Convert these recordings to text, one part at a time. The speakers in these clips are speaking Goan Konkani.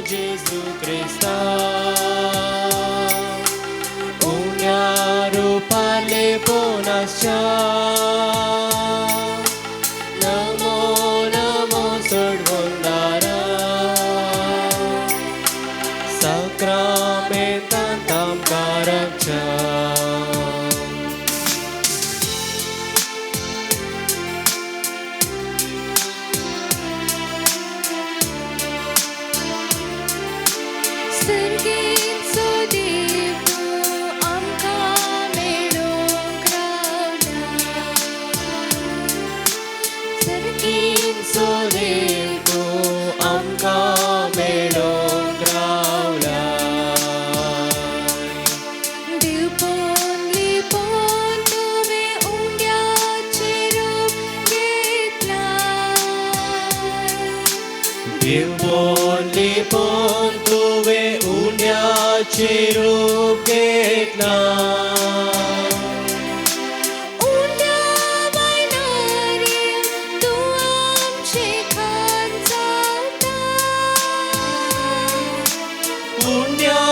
जेजू क्रिस्ता, उण्या रुपार लिपोवन आसच्या. नमो नमो सोडवणदारा, साक्रामेंतांत आमकां राखच्या. सर्गेचो देव तूं आमकां मेळोंक रावला. सर्गीचो देव तूं आमकां मेळोंक रावला. देवपण लिपोवन तुवें उंड्याचें रूप घेतलां. देवपण लिपोवन तुवें उंड्याचें रूप घेतलां. उंड्या वायनार येवन तूं आमचें खाण जाता. उंड्या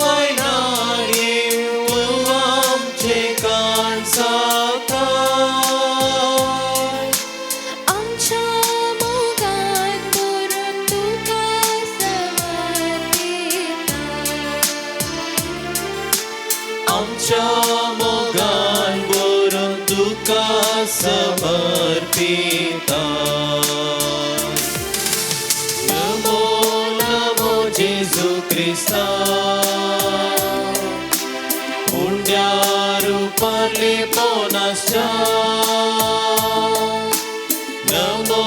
वायनार येवन तूं आमचें खाण जाता. आमच्या मोगान भरून तुका समर्पिता. आमच्या मोगान भरून तुका समर्पिता. नमो नमो जेजू क्रिस्ता, उंड्या रुपार लिपोवन आसच्या. नमो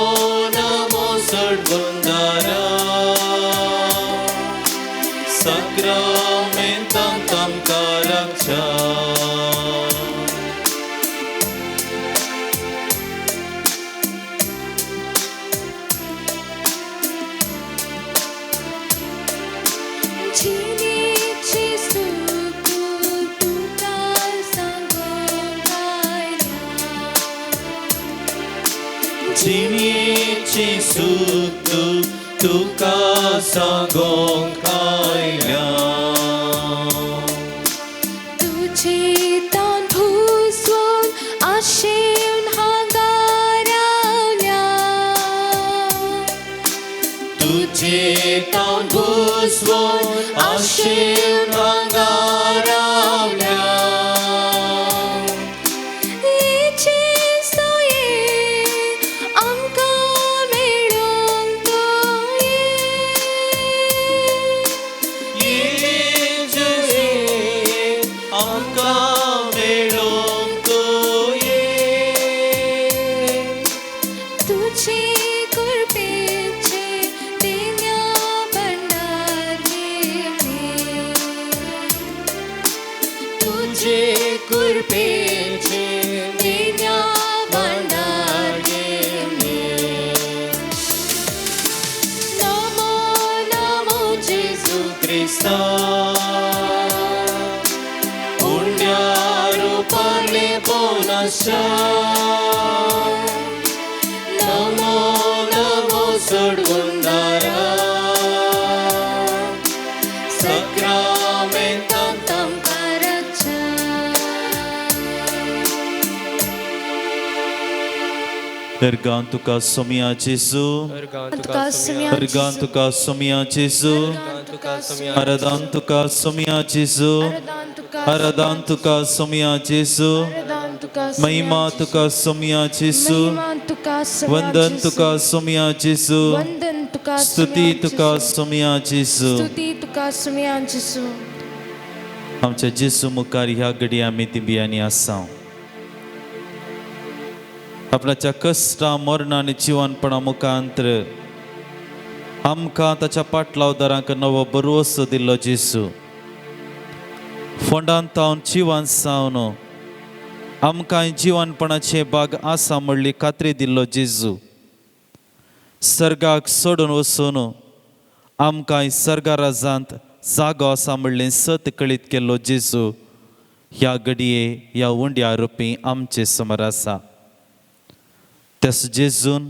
नमो सोडवणदारा, साक्रामेंतांत आमकां राखच्या. जिणेचें सूख तुका सांगूंक आयल्या. जिणेचें सूख तुका सांगोंक आयल्या. तुजें तान भुजवून आशेवन हांगा रावल्या. तुजें तान भुजवून आशेवन हांगा रावल्या. ये जेजू ये, आमकां मेळोंक तूं ये. ये जेजू ये, आमकां मेळोंक तूं ये. तुजे कृपेचें देण्या भंडार घेवन. तुजे कृपेचें देण्या भंडार घेवन. नमो नमो जेजू क्रिस्ता, उंड्या रुपार लिपोवन आसच्या. नमो नमो सोडवणदारा, साक्रामेंतांत आमकां राखच्या. अर्गां तुका सोमया जेजू. तुका सोमया. अर्गां तुका सोमया जेजू. आराधन तुका सोमया जेजू. आराधन तुका सोमया जेजू. महिमा तुका सोमया जेजू. वंदन तुका सोमया जेजू. वंदन तुका. स्तुती तुका सोमया जेजू. स्तुती तुका सोमया जेजू. आमच्या जेजू मुखार ह्या घडी आमी दिंबियांनी आसा. आपणाच्या कश्टां, मरणां आनी जिवनपणा मुखांतर आमकां ताच्या पाटलावदारांक नवो बरवसो दिल्लो जेजू, फोंडांत तावन जिवान सावन आमकां जिवनपणाचे बाग आसा म्हणली खात्री दिल्लो जेजू, सर्गाक सोडून वचून आमकां सर्गा राजांत जागो आसा म्हणलें सत कळीत केल्लो जेजू ह्या घडये ह्या उंड्या रुपी आमचे समोर आसा. त्यास जेजून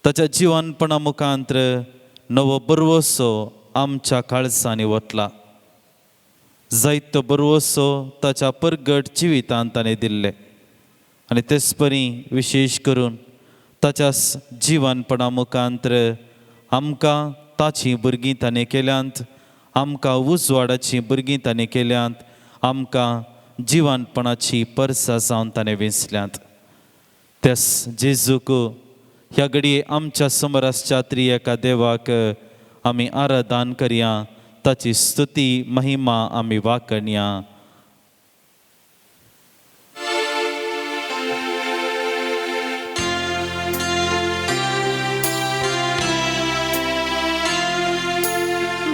ताच्या जिवनपणा मुखांतर नवो बरवसो आमच्या काळजांनी वतला. जायतो बरवसो ताच्या परगट जिवितांत ताणें दिल्ले आनी तेच परी विशेश करून ताच्या जिवनपणा मुखांत्र आमकां ताचीं भुरगीं ताणें केल्यांत, आमकां उजवाडाचीं भुरगीं ताणें केल्यांत, आमकां जिवनपणाची परसा जावन ताणें वेंचल्यांत. त्यास जेजूक ह्या घडये आमच्या समोर आसच्या त्रिएका देवाक आमी आराधन करया, ताची स्तुती महिमा आमी वाखणया.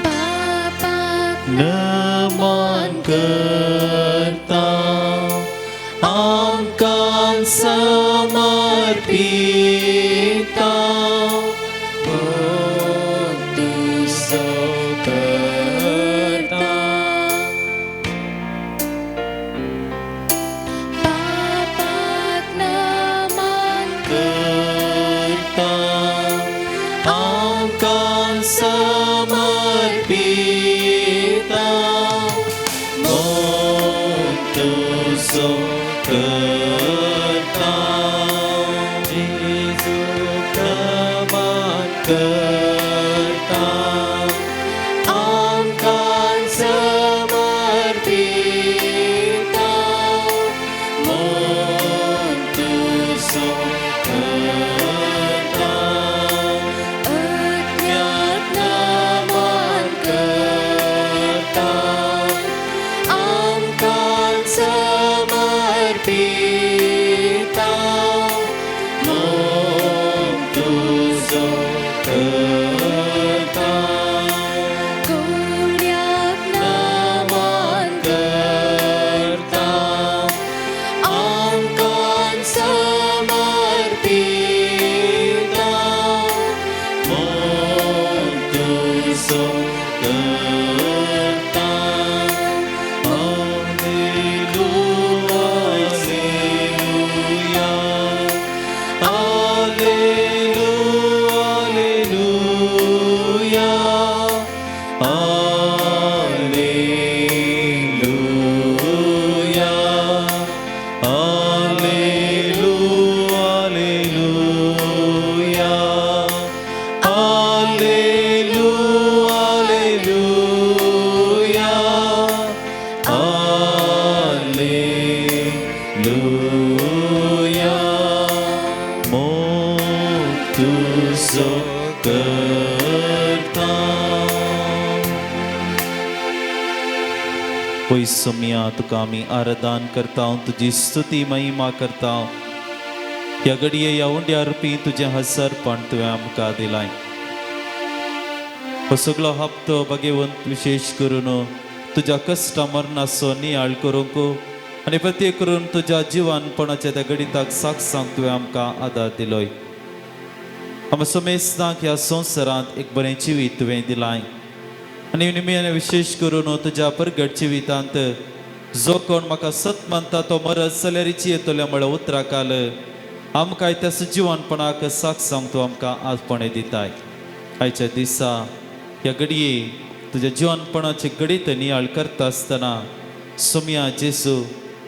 बापाक नमन करता आमकां समर्पिता तुजो करता. बापाक नमन करता आमकां समर्पिता तुजो करता. जेजू नमन करता आमकां समर्पिता तुजो करता. अज्ञात नमन करता आमकां समर्पिता तुजो करता. कोड्याक नमन करता आमकां समर्पिता तुजो करता. Alleluia, Alleluia, Alleluia, Alleluia, Alleluia, Alleluia, Alleluia, Alleluia, मोग तुजो करता. पय सोमया, तुका आमी आराधन करता, तुजी स्तुती महिमा करता. ह्या घडये ह्या उंड्या रुपी तुजें हसरपण तुवें आमकां दिलाय. हो सगळो हप्तो भगवंत विशेश करून तुज्या कश्टा मरणाचो नियाळ करूंक आनी प्रत्येक करून तुज्या जिवानपणाच्या त्या गणिताक साक्ष सांग तुवें आमकां आदार दिलोय. आमकां समेस्तांक ह्या संवसारांत एक बरें जिवीत तुवें दिलाय आनी निमयान विशेष करून तुज्या परगट जिवितांत जो कोण म्हाका सत मानता तो मरत जाल्यार येतलो म्हळ्या उतराकाल आमकां त्या जिवनपणाक साक्ष सांग तूं आमकां आजपणे दिताय. आयच्या दिसा ह्या घडये तुज्या जिवनपणाचे घडीत नियाळ करता आसतना सोमया जेजू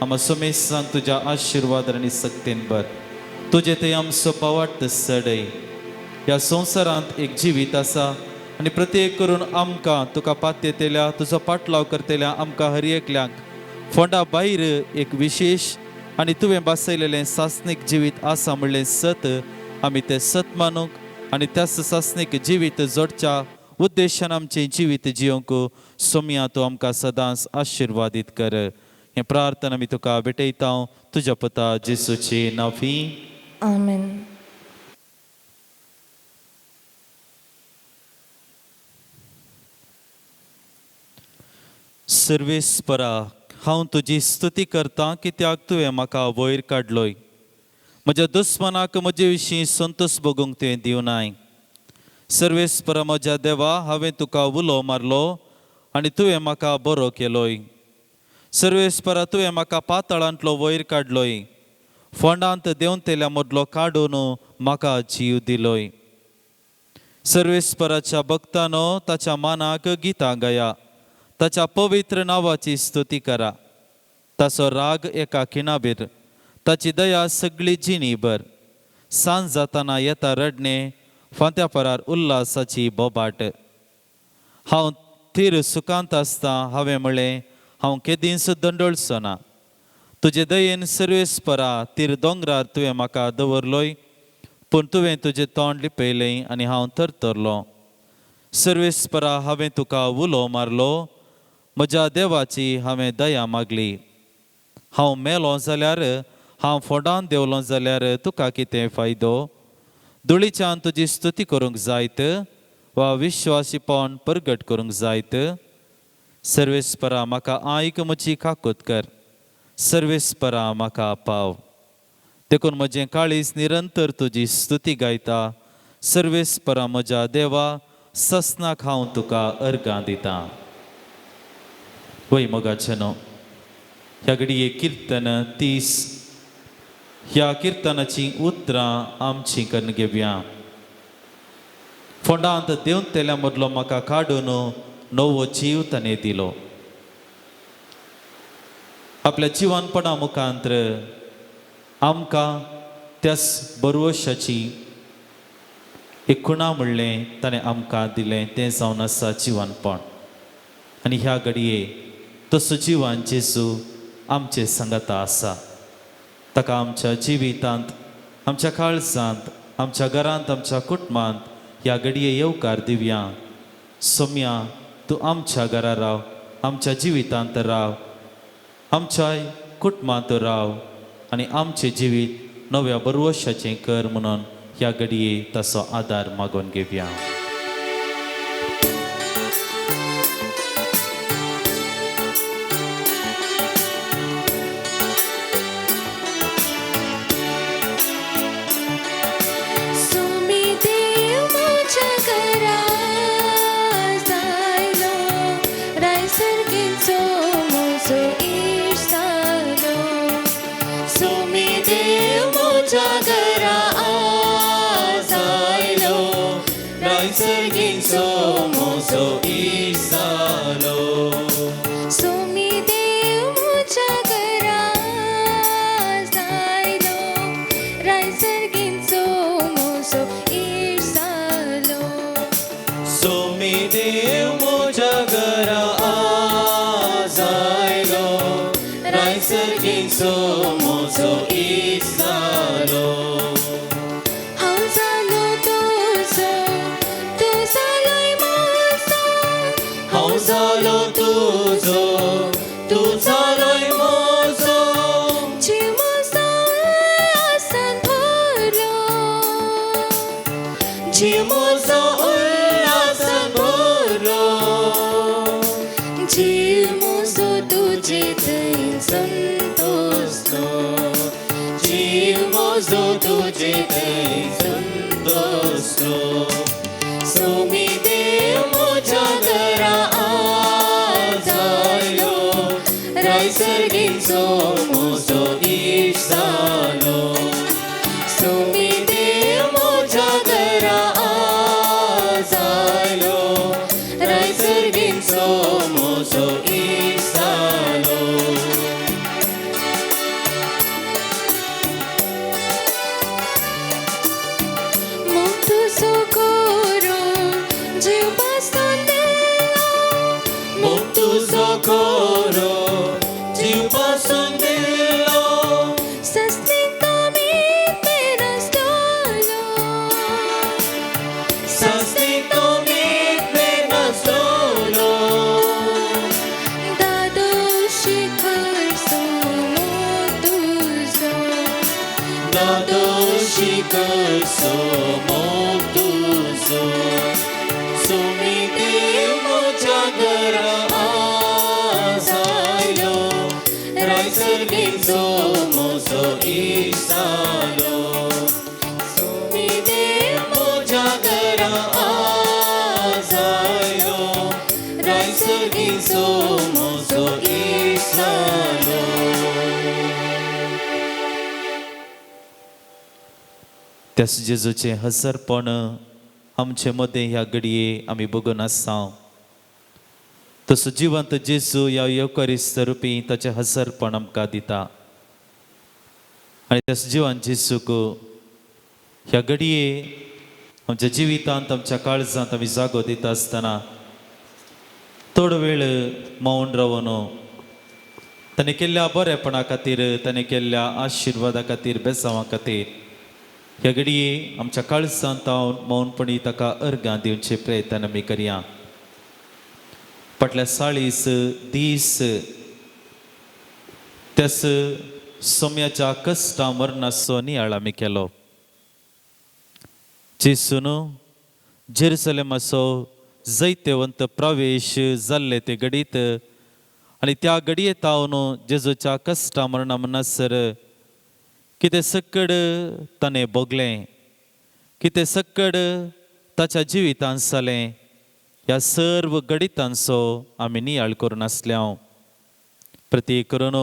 आमा सोमेसांक तुज्या आशिर्वाद आनी सक्तीन भर, तुजें ते आमचो पावाट सडय. ह्या संवसारांत एक जिवीत आसा आनी प्रत्येक करून आमकां तुका पात्येतल्या तुजो पाटलाव करतल्या आमकां हर एकल्याक फोंडा भायर एक विशेश आनी तुवें बसयलेलें सासणीक जिवीत आसा म्हणलें सत आमी तें सत मानूंक आनी त्याच सासणीक जिवीत जोडच्या उद्देशान आमचें जिवीत जियोंक सोमया तूं आमकां सदांच आशिर्वादीत कर. हें प्रार्थना आमी तुका भेटयता तुज्या पुता जेसूची नाफी. आमेन. सर्वेस्परा, हांव तुजी स्तुती करतां कित्याक तुवें म्हाका वयर काडलोय. म्हज्या दुस्मानाक म्हजे विशीं संतोश भोगूंक तुवें दिवनाय. सर्वेस्परा म्हज्या देवा, हांवें तुका उलो मारलो आनी तुवें म्हाका बरो केलोय. सर्वेस्परा, तुवें म्हाका पातळांतलो वयर काडलोय, फोंडांत देंवतेल्या मदलो काडून म्हाका जीव दिलोय. सर्वेस्पराच्या भक्तानो, ताच्या मानाक गितां गाया, ताच्या पवित्र नांवाची स्तुती करा. ताचो राग एका खिणाबीर, ताची दया सगळी जिणीभर. सांज जाताना येता रडणे, फांत्या परार उल्हासाची बोबाट. हांव थीर सुखांत आसता, हांवें म्हळें, हांव केदींच दंडोळचो ना. तुजे दयेन सर्वेस्परा तीर दोंगरार तुवें म्हाका दवरलोय, पूण तुवें तुजें तोंड लिपयलें आनी हांव थरथरलो. सर्वेस्परा, हांवें तुका उलो मारलो, म्हज्या देवाची हांवें दया मागली. हांव मेलो जाल्यार, हांव फोंडान देंवलो जाल्यार तुका कितें फायदो? धुळीच्यान तुजी स्तुती करूंक जायत वा विश्वासीपण परगट करूंक जायत? सर्वेस्परा, म्हाका आयक, म्हजी काकूत कर. सर्वेस्परा, म्हाका पाव. देखून म्हजें काळीज निरंतर तुजी स्तुती गायता. सर्वेस्परा म्हज्या देवा, ससनाक हांव तुका अर्गां दितां. वय मोगाचें न्हू, ह्या घडये किर्तन 30, ह्या किर्तनाचीं उतरां आमचीं करून घेवया. फोंडांत देंवतेल्या मदलो म्हाका काडून नवो जीव ताणें दिलो. आपल्या जिवानपणा मुखांत्र आमकां त्याच बरवशाची एक खुणा म्हणलें ताणें आमकां दिलें, तें जावन आसा जिवानपण. आनी ह्या घडये तसो जिवान जेजू आमचे सांगाता आसा. ताका आमच्या जिवितांत, आमच्या काळजांत, आमच्या घरांत, आमच्या कुटुंबांत ह्या घडये येवकार दिवया. सोम्या, तूं आमच्या घरा राव, आमच्या जिवितांत राव, आमच्या कुटुंबांत राव आनी आमचें जिवीत नव्या बरवशाचें कर म्हणून ह्या घडये ताचो आदार मागून घेवया. सुमी देव म्हज्या घरा जायलो, रायसर्गीचो म्हजो इश्ट जालो. सुमी देव म्हज्या घरा जायलो, रायसर्गीचो म्हजो इश्ट जालो. सुमी देव म्हज्या घरा जायलो, रायसर्गीचो म्हजो इश्ट जालो. सुमी देव म्हज्या घरा जायलो, रायसर्गीचो म्हजो इश्ट जालो. हांव जालो तुजो, तूं जालोय म्हजो. हांव जालो तुजो, तूं जालोय म्हजो. जीव म्हजो उल्हासान भरलो. जीव म्हजो उल्हासान भरलो. जीव म्हजो तुजे थंय संतोसलो. जीव म्हजो तुजे थंय संतोसलो. सुमी देव म्हज्या घरा जायलो, रायसर्गीचो म्हजो इश्ट जालो. सुमी देव म्हज्या घरा जायलो, रायसर्गीचो म्हजो इश्ट जालो. मोग तुजो करून जीव पासून दिलो. मोग तुजो करो जीव पासून दिलो. सस्नीक तो मीत नासलोलो. सस्नीक तो मीत नासलोलो. दादोशी करसो मोग तुजो. दादोशी करसो मोग तुजो. सुमी देव म्हज्या घरा जायलो, रायसर्गीचो म्हजो इश्ट जालो. सुमी देव म्हज्या घरा जायलो, रायसर्गीचो म्हजो इश्ट जालो. त्याच जेजूचें हजरपण आमचे मदें ह्या घडये आमी बघून आसा. तसो जिवंत जेजू ह्या येवकारिस्त रुपी ताचें हजरपण आमकां दिता आनी त्या जिवन जेजूक ह्या घडये आमच्या जिवितांत आमच्या काळजांत आमी जागो दिता आसतना थोडो वेळ मौन रावन ताणें केल्ल्या बरेपणा खातीर, ताणें केल्ल्या आशिर्वादा खातीर, बेसांवा खातीर ह्या घडये आमच्या काळजांत हांव मौनपणी ताका अर्गां दिवचे प्रयत्न आमी करया. फाटल्या 40 दीस त्यास सोम्याच्या कश्टा मरणाचो नियाळ आमी केलो. जेसून जेरुसलेमाचो जैतेवंत प्रवेश जाल्ले ते घडीत आनी त्या घडये तावन जेजूच्या कश्टा मरणा म्हणसर कितें सक्कड ताणें भोगलें, कितें सक्कड ताच्या जिवितांत जालें, ह्या सर्व घडितांचो आमी नियाळ करून आसल्या. प्रतीक करून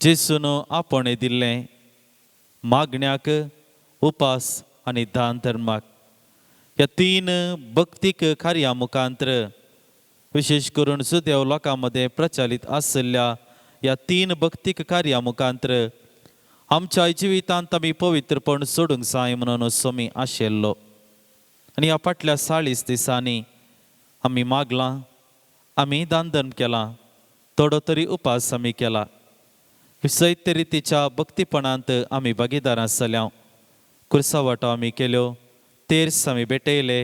जेजून आपणें दिल्लें मागण्याक, उपास आनी दान धर्माक ह्या तीन भक्तीक कार्या मुखांतर विशेश करून सुदेव लोकां मदें प्रचलीत आशिल्ल्या ह्या तीन भक्तीक कार्या मुखांतर आमच्या जिवितांत आमी पवित्रपण सोडूंक जाय म्हणून सोमी आशिल्लो. आनी ह्या फाटल्या 40 दिसांनी आमी मागलां, आमी दान केलां, थोडो तरी उपास आमी केला. सैत्य रितीच्या भक्तीपणांत आमी भागीदार आसल्या. कुर्सा वाटो आमी केल्यो, तेर्स आमी भेटयले,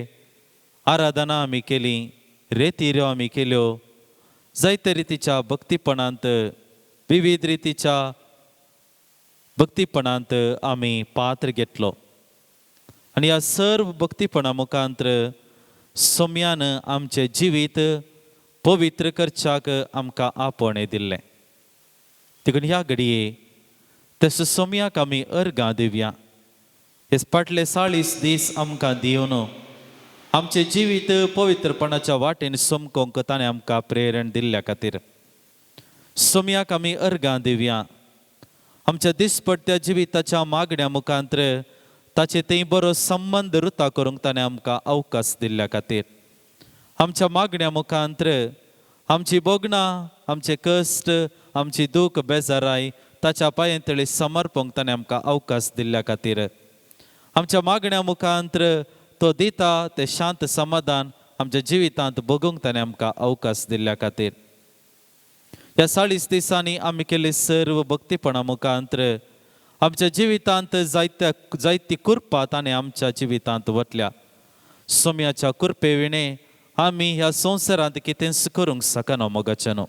आराधना आमी केली, रेतिऱ्यो आमी केल्यो. जायते रितीच्या भक्तीपणांत, विविध रितीच्या भक्तीपणांत आमी पात्र घेतलो. आनी ह्या सर्व भक्तीपणा मुखांतर सोम्यान आमचें जिवीत पवित्र करच्याक आमकां आपोवणें दिल्लें. देखून ह्या घडये तसो सोम्याक आमी अर्गां दिवया. हे फाटले 40 दीस आमकां दिवन आमचें जिवीत पवित्रपणाच्या वाटेन समकोंक ताणें आमकां प्रेरण दिल्ल्या खातीर सोम्याक आमी अर्गां दिवया. आमच्या दिसपट्ट्या जिविताच्या मागण्या मुखांतर ताचे थंय बरो संबंद रुता करूंक ताणें आमकां अवकाश दिल्ल्या खातीर आमच्या मागण्या मुखांतर आमची भोगणां, आमचे कश्ट, आमची दूख बेजाराय ताच्या पांयेंतळी समर्पूंक ताणें आमकां अवकाश दिल्ल्या खातीर आमच्या मागण्या मुखांतर तो दिता तें शांत समाधान आमच्या जिवितांत भोगूंक ताणें आमकां अवकाश दिल्ल्या खातीर ह्या 40 दिसांनी आमी केल्ले सर्व भक्तीपणा मुखांतर आमच्या जिवितांत जायत्या जायती कृपा ताणें आमच्या जिवितांत वतल्या. सोम्याच्या कृपे विणें आमी ह्या संवसारांत कितेंच करूंक शकना. मोगाचें न्हू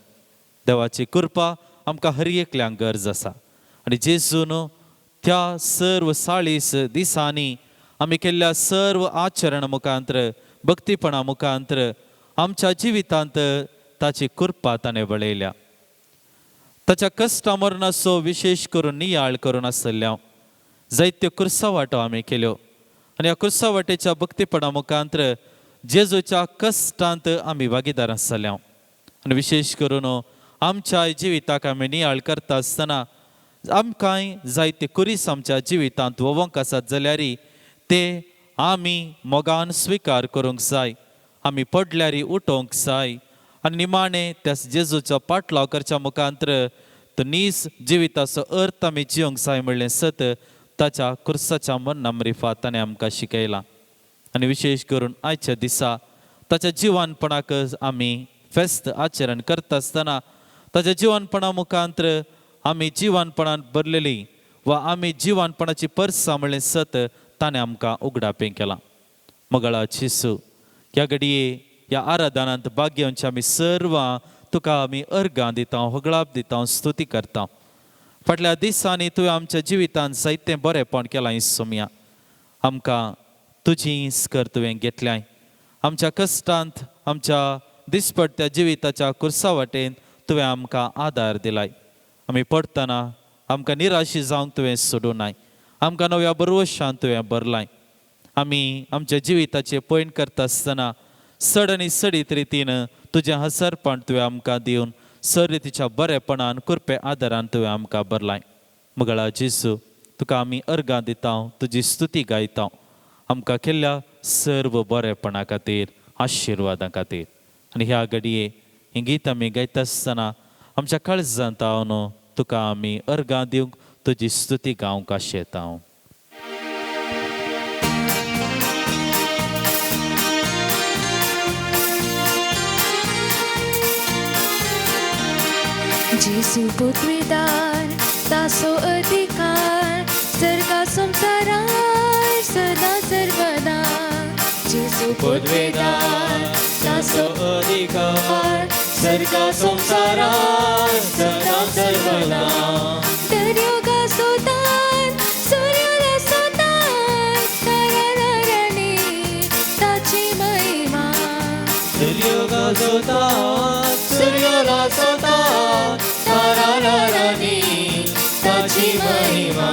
देवाची कृपा आमकां हर एकल्यांक गरज आसा. आनी जेजून त्या सर्व 40 दिसांनी आमी केल्ल्या सर्व आचरण मुखांतर, भक्तीपणा मुखांतर आमच्या जिवितांत ताची कृपा ताणें वळयल्या. ताच्या कश्टा मरणाचो विशेश करून नियाळ करून आसल्या जायत्यो कुर्सा वाटो आमी केल्यो आनी ह्या कुर्सा वाटेच्या भक्तीपणा मुखांतर जेजूच्या कश्टांत आमी भागीदार आसल्या. आनी विशेश करून आमच्या जिविताक आमी नियाळ करता आसतना आमकांय जायते कुरीस आमच्या जिवितांत वोवंक आसात जाल्यार ते आमी मोगान स्विकार करूंक जाय, आमी पडल्यार उठोवंक जाय आनी निमाणें त्या जेजूचो पाटलाव करच्या मुखांतर तो नीज जिविताचो अर्थ आमी जिवंक जाय म्हणलें सत ताच्या कुर्साच्या मरणा मरिफा ताणें आमकां शिकयलां. आनी विशेश करून आयच्या दिसा ताच्या जिवानपणाक आमी फेस्त आचरण करता आसतना ताच्या जिवानपणा मुखांतर आमी जिवानपणान भरलेली वा आमी जिवानपणाची परसां म्हणलें सत ताणें आमकां उगडापें केलां. मगळा जेजू, ह्या घडये ह्या आराधनांत भाग घेवचे आमी सर्वां तुका आमी अर्गां दिता, होगळाप दिता, स्तुती करता. फाटल्या दिसांनी तुवें आमच्या जिवितांत जायतें बरेंपण केलां सोम्या. आमकां तुजी स्कर तुवें घेतल्याय. आमच्या कश्टांत, आमच्या दिसपट्ट्या जिविताच्या कुर्सा वाटेन तुवें आमकां आदार दिलाय. आमी पडटना आमकां निराशी जावंक तुवें सोडूं नाय. आमकां नव्या बरवशान तुवें भरलाय. आमी आमच्या जिविताचें पयण करता आसतना सड आनी सडीत रितीन तुजें हसरपण तुवें आमकां दिवन सर रितीच्या बरेपणान कृपे आदारान तुवें आमकां भरलाय. मगळा जेजू, तुका आमी अर्गां दिता, तुजी स्तुती गायता. आमकां केल्ल्या सर्व बरेपणा खातीर, आशिर्वादां खातीर. आनी ह्या घडये हीं गीत आमी गायता आसतना आमच्या काळजांत हांव तुका आमी अर्गां दिवंक, तुजी स्तुती गावंक आशेता हांव. जेसू पदवीदार तासो अधिकार सर्गा संसारार सदा सर्वदा. जेसू पदवेदार तासो अधिकार सर्गा संसारार सदा सर्वदा. दर्यो गासोतान सूर्याला सोतान तारारारांनी ताची महिमा. दर्यो गाजोता सूर्याला सोता तारारारांनी ताची महिमा.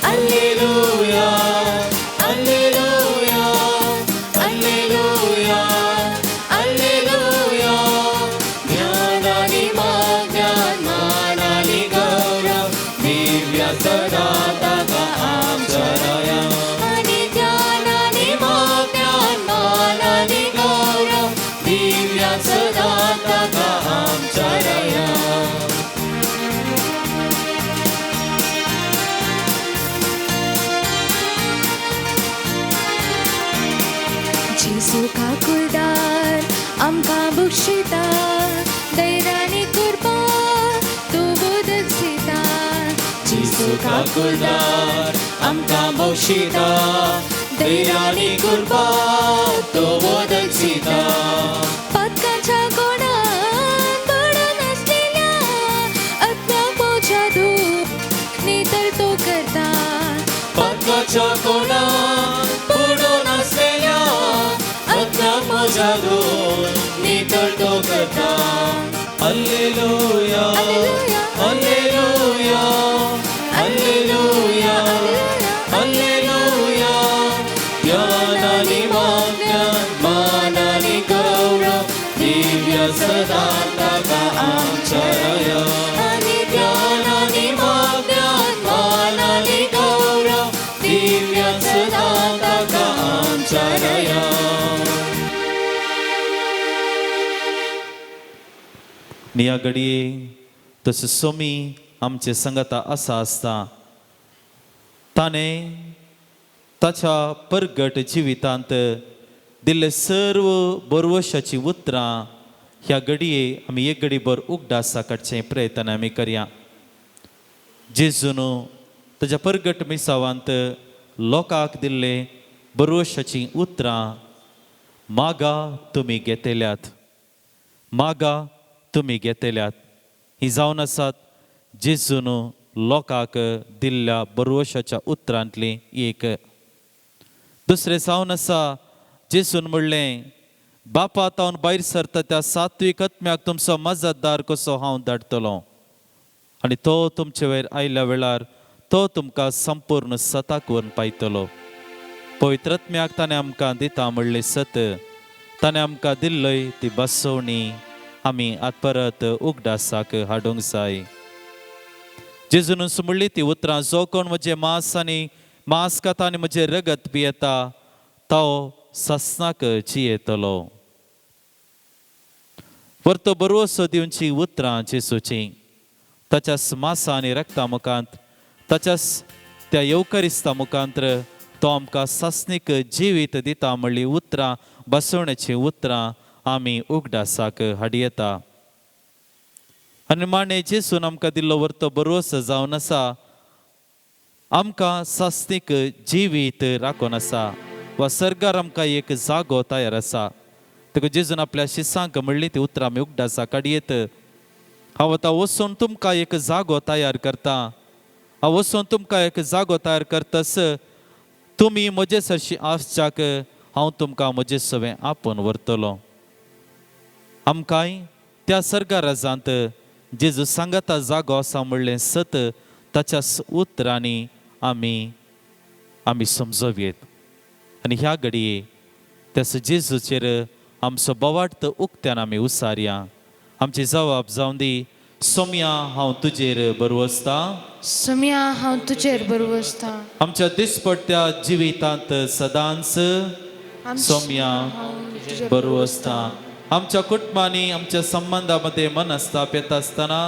Alleluia, alleluia, alleluia, alleluia. ज्ञान आनी माज्ञान मान आनी गौरव दिव्य सदा ताका आमच्या राया. आनी ज्ञान आनी माज्ञान मान आनी गौरव दिव्य सदा ताका आमच्या राया. जेसू काकुळदार आमकां बक्षिता दैरानी कृपा तूं बोदसिता. जेसू काकुळदार आमकां बक्षिता दैरानी कृपा तो बोदसिता. पातकाच्या कोणान पडून आसलेल्या आत्म्या पोच्या धूप नितळ तो करता. पातकाच्या कोणान पडून आसलेल्या आत्म्या पोच्या धूप नितळ तो करता. Alleluia, alleluia, alleluia, alleluia. ज्ञान आनी माज्ञान मान आनी गौरव दिव्य सदा ताका आमच्या राया. आनी ज्ञान आनी माज्ञान मान आनी गौरव दिव्य सदा ताका आमच्या राया. ह्या घडये तसो सोमी आमचे संगता आसा आसता ताणें ताच्या परगट जिवितांत दिल्ले सर्व बरवशाचीं उतरां ह्या घडये आमी एक घडीभर उगडासा काडचें प्रयत्न आमी करया. जेजून ताच्या परगट मिसावांत लोकांक दिल्ले बरवशाचीं उतरां, मागा तुमी घेतल्यात, मागा तुमी घेतल्यात, ही जावन आसात जेजून लोकांक दिल्ल्या बरवशाच्या उतरांतली एक. दुसरें जावन आसा जेजून म्हणलें, बापा तावन भायर सरता त्या सात्वीक आत्म्याक तुमचो मजतदार कसो हांव धाडटलो आनी तो तुमचे वयर आयल्या वेळार तो तुमकां संपूर्ण सताक व्हरून पायतलो. पवित्र आत्म्याक ताणें आमकां दिता म्हणलें सत, ताणें आमकां दिल्लय ती बसवणी आमी आत परत उगडासाक हाडूंक जाय. जेजून म्हणली ती उतरां, जो कोण म्हजें मांस आनी मांस खाता आनी म्हजें रगत पियेता तो ससनाक जियेतलो. परतो बरोसो दिवची उतरां जेजूची ताच्या मासा आनी रक्ता मुखांत, ताच्या त्या येवकरिस्ता मुखांत तो आमकां सासणीक जिवीत दिता म्हणली उतरां, बसवण्याचीं उतरां आमी उगडासाक हाडयेता. आनी माणे जेजून आमकां दिल्लो वर्तो बरोस जावन आसा आमकां सासणीक जिवीत राखून आसा वा सर्गार आमकां एक जागो तयार आसा. तेका जेजून आपल्या शिसांक म्हणली ती उतरां आमी उगडासा काडयेत. हांव आतां वचून तुमकां एक जागो तयार करता, हांव वचून तुमकां एक जागो तयार करतस तुमी म्हजे सरशी आसच्याक हांव तुमकां म्हजे सवें आपोवन व्हरतलो. आमकांय त्या सर्गा राजांत जेजू सांगाता जागो आसा म्हणलें सत ताच्या उतरांनी आमी आमी समजोवयेत. आनी ह्या घडये त्या जेजूचेर आमचो बोवाट उक्त्यान आमी उसारया. आमची जबाब जावन दी, सोम्या हांव तुजेर बरवसता, सोम्या हांव तुजेर बरवसता. आमच्या दिसपट्ट्या जिवितांत सदांच सोम्या बरो आसता. आमच्या कुटुंबांनी आमच्या संबंदामध्ये मनस्ताप येता आसतना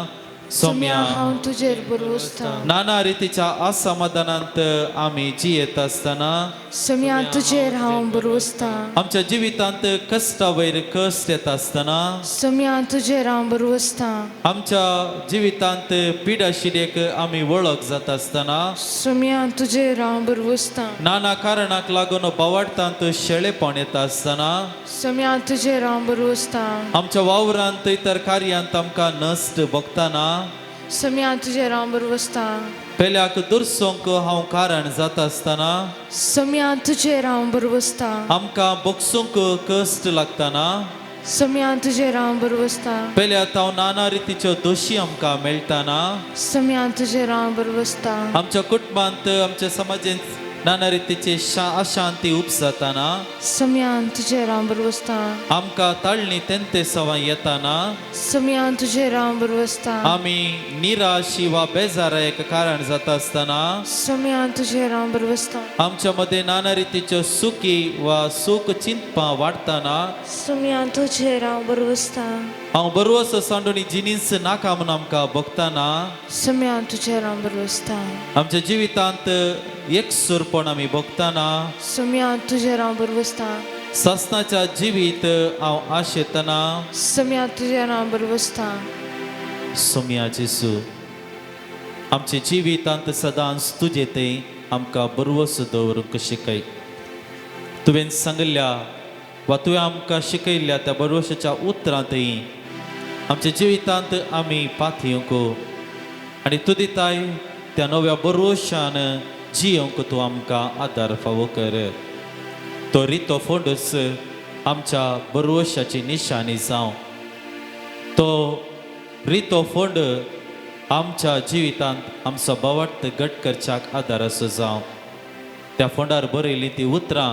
सोम्या हांव तुजेर बरो आसता. नाना रितीच्या असमाधानांत आमी जियेत आसतना सोम्या तुजेर हांव बरो आसता. आमच्या जिवितांत कश्टा वयर कश्ट येता आसतना सोम्या तुजेर हांव बरो आसता. आमच्या जिवितांत पिडाशिरेक आमी वळख जाता आसतना सोम्या तुजेर हांव बरो आसता. नाना कारणाक लागून बावाडटांत शेळेपण येता आसतना सोम्या तुजेर हांव बरो आसता. आमच्या वावरांत इतर कार्यांत आमकां नश्ट भोगतना सोम्या तुजेर हांव बरो आसता. पेल्याक दुरसोंक हांव कारण जाता आसतना सोम्या तुजेर हांव बरो आसता. आमकां बोगसूंक कश्ट लागतना सोम्या तुजेर हांव बरो आसता. पेल्यात हांव नाना रितीच्यो दोशी आमकां मेळटाना सोम्या तुजेर हांव बरो आसता. आमच्या कुटुंबांत आमच्या समाजेंत नाना रितीची अशांती उपजाताना सोम्या तुजेर हांव बरो आसता. आमकां ताळणी तेंते सवां येताना सोम्या तुजेर हांव बरो आसता. आमी निराशी वा बेजारायक कारण जाता आसतना सोम्या तुजेर हांव बरो आसता. आमच्या मदें नाना रितीच्यो सुखी वा सूख चिंतपां वाडटाना सोम्या तुजेर हांव बरो आसता. हांव बरो आसा सांडून जिनीस नाका म्हूण आमकां भोगताना सोम्या तुजेर हांव बरो आसता. आमच्या जिवितांत एकसूरपण आमी भोगताना सोम्या तुजेर हांव बरो आसता. सासनाच्या जिवीत हांव आशेतना सोम्या तुजेर हांव बरो आसता. सोम्या जेसू आमच्या जिवितांत सदांच तुजे ते आमकां बरवस दवरूंक शिकय. तुवें सांगिल्ल्या वा तुवें आमकां शिकयल्ल्या त्या बरवशाच्या उतरांतय आमच्या जिवितांत आमी पातयेवंक आनी तूं दिताय त्या नव्या बरवशान जियोवंक तूं आमकां आदार फावो कर. तो रितो फोंडूच आमच्या बरवशाची निशाणी जावं. तो रितो फोंड आमच्या जिवितांत आमचो बावट घट करच्याक आदार असो जावं. त्या फोंडार बरयली ती उतरां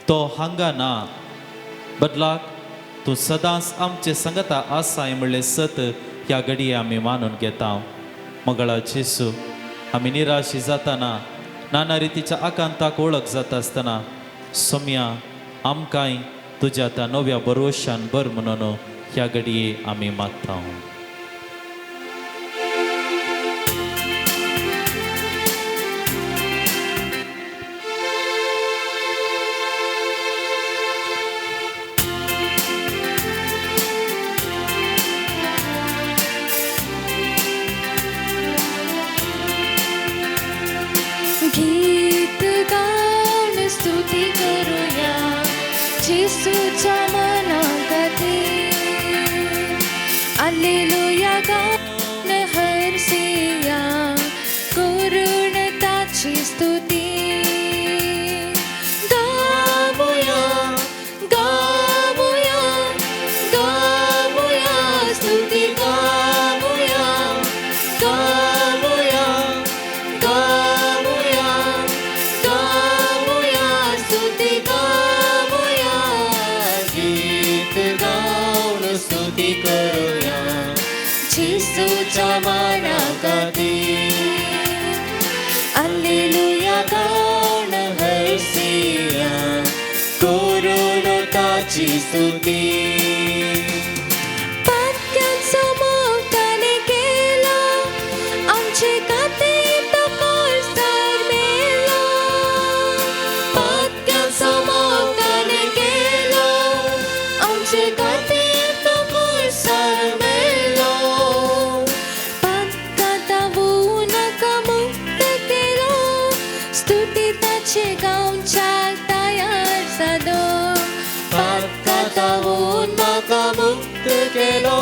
तो हांगा ना बदलाक तूं सदांच आमचे संगता आसाय म्हणलें सत ह्या घडये आमी मानून घेता. मगळा जेसू आमी निराशी जाताना नाना रितीच्या आकांताक वळख जाता आसतना सोम्या आमकांय तुज्या त्या नव्या बरोशान बर म्हणून ह्या घडये आमी मागता. गीत गाऊन स्तुती करूया जेसूच्या मनाखातीर. आलेलुया गाऊन हरसिया करून ताची स्तुती. गाऊया गाऊया गाऊया स्तुती गाऊया गाऊया गाऊया गाऊया स्तुती गाऊया. गीत गाऊन स्तुती करूया जेसूच्या मानाखातीर. आलेलुया गाऊन हरसिया करून ताची स्तुती. पातक्यांचो मोग ताणें केलो आमचे खातीर तो कोळसार मेलो. पातक्यांचो मोग ताणें केलो आमचे खातीर तो कोळसार मेलो. पातकां नाका मुक्त केलो स्तुती ताचे गावच्याक तयार जालो. पातकां म्हाका मुक्त केलो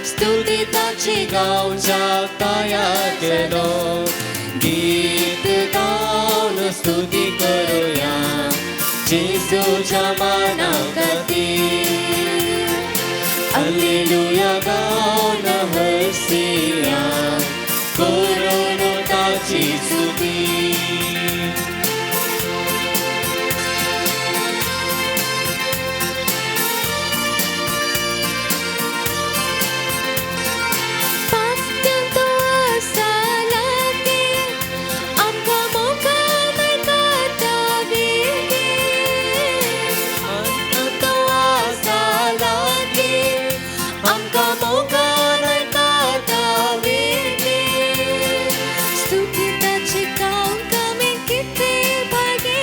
स्तुती ताची गावच्याक तयार केलो. गीत गाऊन स्तुती करूया जेसूच्या मानाखातीर. आलेलुया गाऊन हरसिया करून ताची स्तुती. पातक्यां तो आसा लागीं आमकां मोगान आयकता बेगीन. आमकां मोगान आयकता वेगळी. स्तुती ताची गावंक आमी कितले भागी,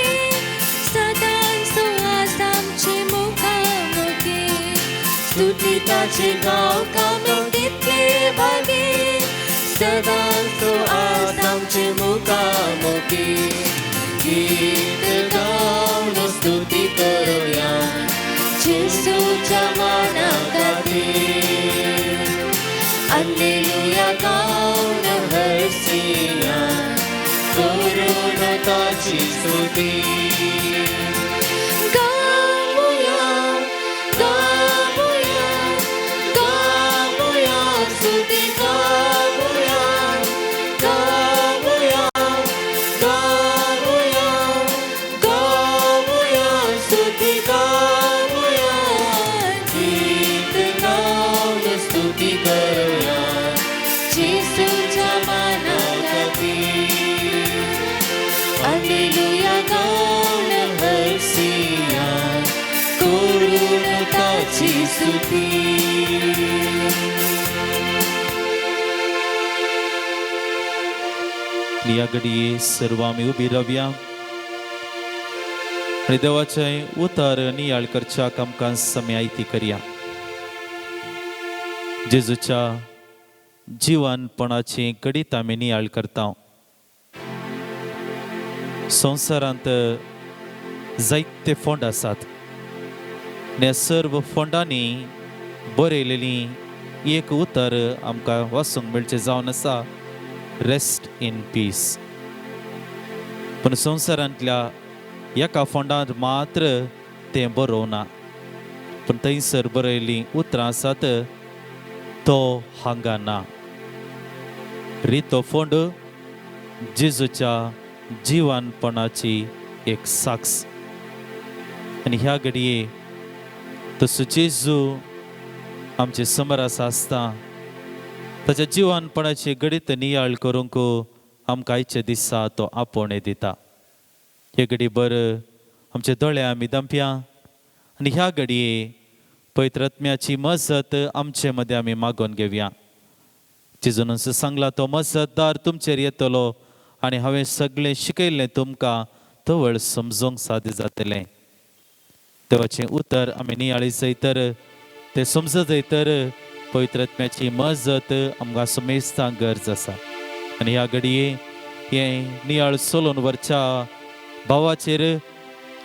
सदांच तो आसा आमचे मुखामुखी. स्तुती ताची गावंक आमी कितले भागी, सदांच तो आसा आमचे मुखामुखी. गीत गावन स्तुती करुया जेजूच्या माना खातीर. alleluia गावन हरसिया करून ताची स्तुती. गावया गावया गावया स्तुती गावया गावया गावया गावया स्तुती गावया. गीत गावन स्तुती करुया जेजूच्या माना खातीर. alleluia गावन हरसिया करून ताची स्तुती. ह्या घडये सर्व आमी उबी रावया आनी देवाचें उतर नियाळ करच्याक आमकां समय आयती करया. जेजूच्या जिवनपणाची घडीत आमी नियाळ करता. संवसारांत जायते फोंड आसात आनी ह्या सर्व फोंडांनी बरयलेली एक उतर आमकां वाचूंक मेळचें जावन आसा, रेस्ट इन पीस. पूण संवसारांतल्या एका फोंडांत मात्र तें बरोवना, पूण थंयसर बरयल्लीं उतरां आसात, तो हांगा ना. रितो फोंड जेजूच्या जिवानपणाची एक साक्ष. आनी ह्या घडये तसो जेजू आमचे समोर आसा आसता ताच्या जिवानपणाची घडीत नियाळ करूंक आमकां आयच्या दिसा तो आपोवणें दिता. हे घडी बर आमचे दोळे आमी दंपया आनी ह्या घडये पवित्र आत्म्याची मजत आमचे मदें आमी मागोवन घेवया. जेजून सांगला, तो मजतदार तुमचेर येतलो आनी हांवें सगळें शिकयल्लें तुमकां तवळ समजूंक साद्य जातलें. देवाचें उतर आमी नियाळी जाय तर, तें समजत जाय तर पवित्र आत्म्याची मजत आमकां समेस्तांक गरज आसा. आनी ह्या घडये हें नियाळ चलोवन व्हरच्या भावाचेर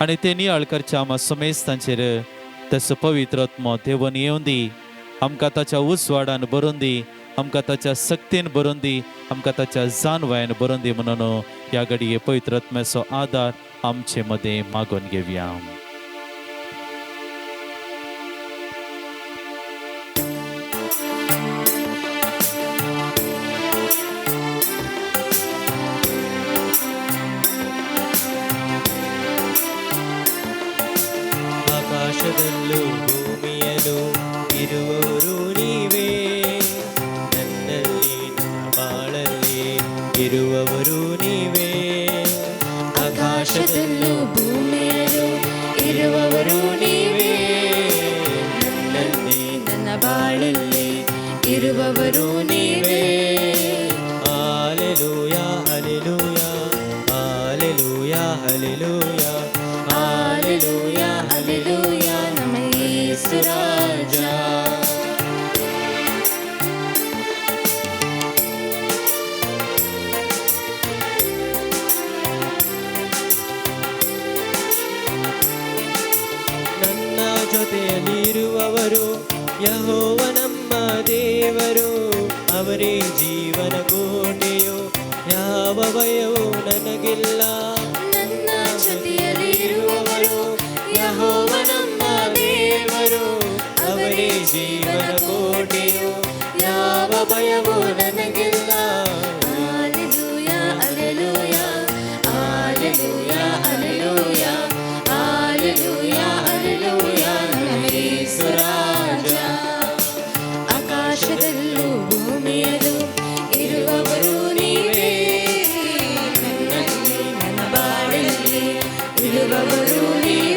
आनी तें नियाळ करच्या आमकां समेस्तांचेर तसो पवित्र आत्मो देवन येवन दी, आमकां ताच्या उजवाडान भरून दी, आमकां ताच्या सक्तीन भरून दी, आमकां ताच्या जानवायन भरून दी म्हणून ह्या घडये पवित्र आत्म्याचो आदार आमचे मदें मागून घेवया. ಆಕಾಶದಲ್ಲೂ ಭೂಮಿಯಲ್ಲೂ ಇರುವವರು ನೀವೇ, ನನ್ನಲ್ಲಿ ನನ್ನ ಬಾಳಲ್ಲಿ ಇರುವವರು ನೀವೇ. ಆಕಾಶದಲ್ಲೂ ಭೂಮಿಯಲ್ಲೂ ಇರುವವರು ನೀವೇ, ನನ್ನಲ್ಲಿ ನನ್ನ ಬಾಳಲ್ಲಿ ಇರುವವರು ನೀವೇ. Alleluia alleluia alleluia alleluia alleluia alleluia ನಮ್ಮ ಯೇಸು ರಾಜ. ನನ್ನ ಜೊತೆಯಲ್ಲಿರುವವರು ಯೆಹೋವ ನಮ್ಮ ದೇವರು, ಅವರೇ ಜೀವನ ಕೋಟೆಯು, ಯಾವ ಭಯವೂ ನನಗಿಲ್ಲ. ನನ್ನ ಜೊತೆಯಲ್ಲಿರುವವರು ಯೆಹೋವ ನಮ್ಮ ದೇವರು, ಅವರೇ ಜೀವನ ಕೋಟೆಯು, ಯಾವ ಭಯವೂ ನನಗಿಲ್ಲ. Alleluia alleluia alleluia alleluia alleluia alleluia ನಮ್ಮ ಯೇಸು ರಾಜ. ಆಕಾಶದಲ್ಲೂ ಭೂಮಿಯಲ್ಲೂ ಇರುವವರು ನೀವೇ, ನನ್ನಲ್ಲಿ ನನ್ನ ಬಾಳಲ್ಲಿ ಇರುವವರು ನೀವೇ.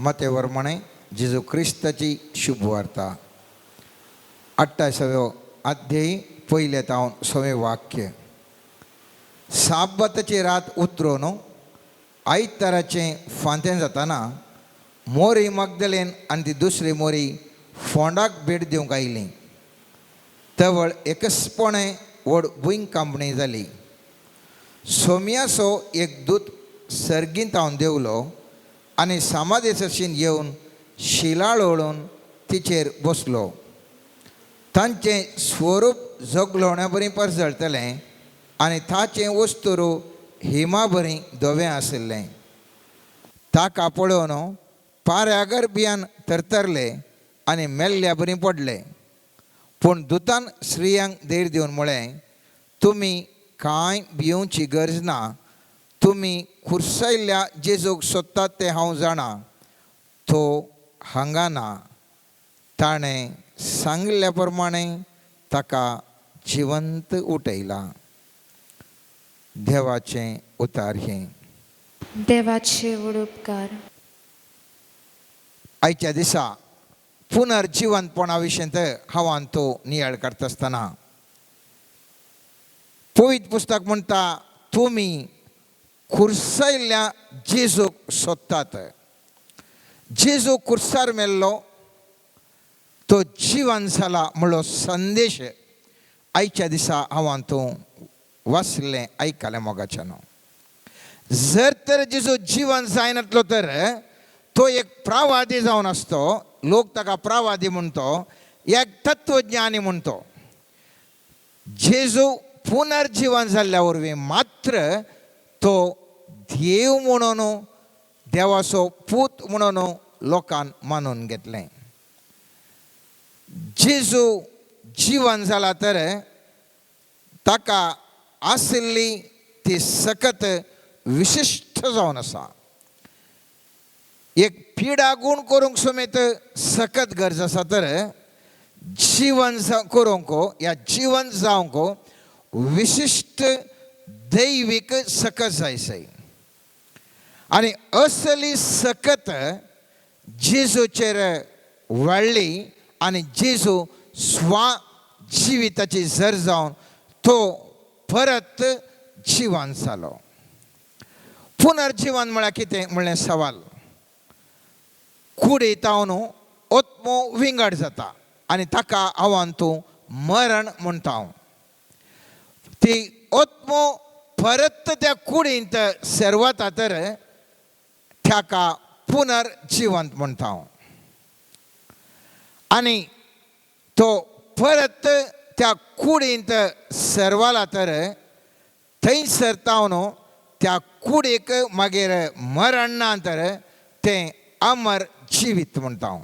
माते जेजू क्रिस्ताची शुभवार्ता अठ्ठावीसाव्यो अध्यायी पयलें तावन सवें वाक्य. साब्बाताची रात उतरून आयताराचें फांतें जाताना मोरी मगदलेन आनी ती दुसरी मोरी फोंडाक भेट दिवंक आयली. तवळ एकसपणे व्हड भूंय कांपणी जाली. सोम्याचो एक दूत सर्गींत हांव देंवलो आनी सामादेसशीन येवन शिलाळ ओळून तिचेर बसलो. तांचें स्वरूप जगलोण्या बरी परजळटलें आनी ताचें वस्तुरू हिमा बरी धवें आशिल्लें. ताका पळोवन पाऱ्यागर बियान थरथरले आनी मेल्ल्या बरी पडले. पूण दुतान स्त्रियांक धैर्य दिवन म्हळें, तुमी कांय भियोवची गरज ना. तुमी खुर्सायल्ल्या जेजूक सोदतात तें हांव जाणा. तो हांगा ना. ताणें सांगिल्ल्या प्रमाणे ताका जिवंत उठयला. देवाचें उतार हें. देवाचे व्हड उपकार. आयच्या दिसा पुनर्जिवंतपणा विशीं हांव तो नियाळ करता आसतना पवित्र पुस्तक म्हणटा, तुमी खुर्सायल्ल्या जेजूक सोदतात. जेजू खुर्सार मेल्लो, तो जिवन जाला म्हणलो संदेश आयच्या दिसा हांव तूं वाचलें आयकलें मोगाच्यान. जर तर जेजू जिवन जायनातलो तर तो एक प्रावादी जावन आसतो. लोक ताका प्रावादी म्हणतो, एक तत्वज्ञानी म्हणतो. जेजू पुनर्जिवन जाल्ल्या वरवीं मात्र तो देव म्हणून, देवाचो पूत म्हणून लोकान मानून घेतलें. जेजू जिवन जाला तर ताका आशिल्ली ती सकत विशिश्ट जावन आसा. एक पिडा गूण करूंक समेत सकत गरज आसा तर जिवन करूंक या जिवन जावंक विशिश्ट दैवीक सकत जाय सय. आनी असली सकत जेजूचेर वाडली आनी जेजू स्वा जिविताची जर जावन तो परत जिवन जालो. पुनर्जिवन म्हळ्यार कितें म्हणलें सवाल. कुडी तावन आत्मो विंगड जाता आनी ताका आव्हान तूं मरण म्हणटा हांव. ती आत्मो परत त्या कुडींत सेरवता तर ताका पुनर्जिवंत म्हणटा हांव. आनी तो परत त्या कुडींत सरवाला तर थंयसर तावन त्या कुडीक मागीर मरण ना तर तें अमर जिवीत म्हणटा हांव.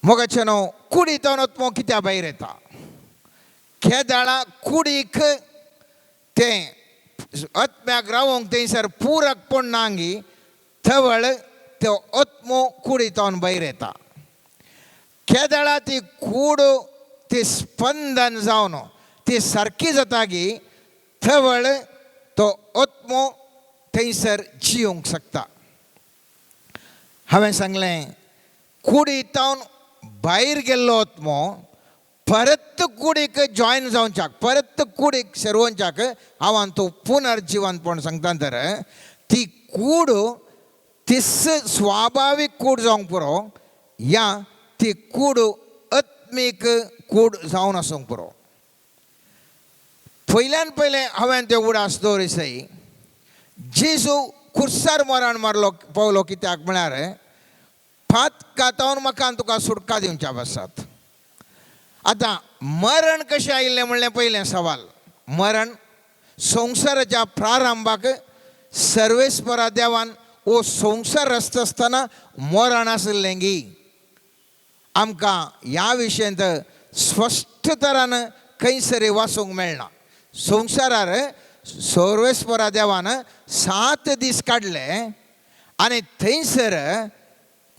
मोगाचें न्हू कुडी तावन आत्मो कित्या भायर येता. केदाळा कुडीक तें आत्म्याक रावोंक थंयसर पुरकपण नांगी तवळ तो आत्मो कुडी तावन भायर येता. केदाळा ती कूड ती स्पंदन जावन ती सारकी जाता गी तवळ तो आत्मो थंयसर जियोंक शकता. हांवें सांगलें कुडी तावन भायर गेल्लो आत्मो परत कुडीक जॉयन जावच्याक, परत कुडीक सेरोवच्याक हांव तो पुनर्जिवनपण सांगता तर ती कूड तीस स्वाभावीक कूड जावंक पुरो या ती कूड आत्मीक कूड जावन आसूंक पुरो. पयल्यान पयलें हांवें ते उडास दवरिसय जेजू खुर्सार मरण मारलो पावलो कित्याक म्हळ्यार पातकातावन म्हाका तुका सुटका दिवच्या आसात. आतां मरण कशें आयिल्लें म्हणलें पयलें सवाल. मरण संवसाराच्या प्रारंभाक सर्वेस्परा देवान हो संवसार रचता आसतना मरण आशिल्लें गी. आमकां ह्या विशयांत स्पश्ट तरान खंयसर वाचूंक मेळना. संवसारार सर्वेस्परा देवान 7 दीस काडले आनी थंयसर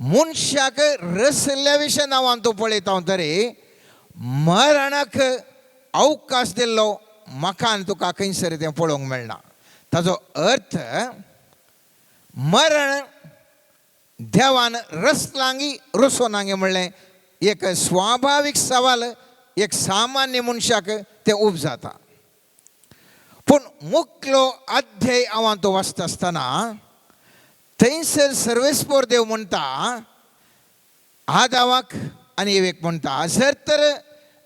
मनशाक रसल्या विशय नांवान तो पळयता हांव तरी मरणाक अवकाश दिल्लो म्हाका आनी तुका खंयसर तें पळोवंक मेळना. ताजो अर्थ मरण देवान रसलांगी रसोनांगी म्हणलें एक स्वाभावीक सवाल एक सामान्य मनशाक तें उब जाता. पूण मुखलो अध्याय हांव तो वाचता आसतना थंयसर सर्वेस्पोर देव म्हणटा आदावाक आनी एवेक म्हणटा, जर तर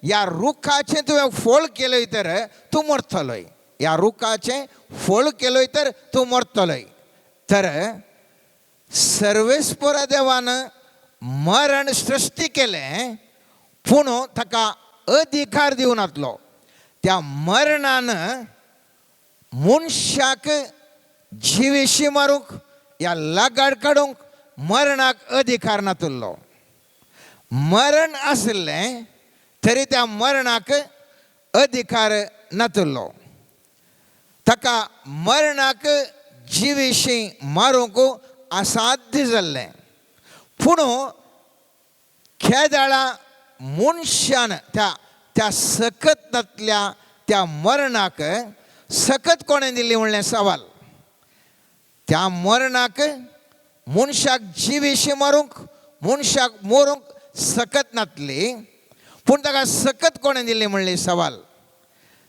ह्या रुखाचें तुवें फळ केलय तर तूं मरतलोय, ह्या रुखाचें फळ केलय तर तूं मरतलोय. तर सर्वेस्पोरा देवान मरण सृश्टी केलें पूण ताका अधिकार दिवन नातलो. त्या मरणान मनशाक जिवेशी मारूंक या लागाड काडूंक मरणाक अधिकार नातुल्लो. मरण आशिल्लें तरी त्या मरणाक अधिकार नातुल्लो. ताका मरणाक जिवेशी मारूंक असाध्य जाल्लें. पूण खेदाळा मनशान त्या त्या सकत नातल्या त्या मरणाक सकत कोणें दिल्ली म्हणलें सवाल. त्या मरणाक मनशाक जिवेशी मारूंक मनशाक मरूंक सकत नातली, पूण ताका सकत कोणें दिल्ली म्हणली सवाल.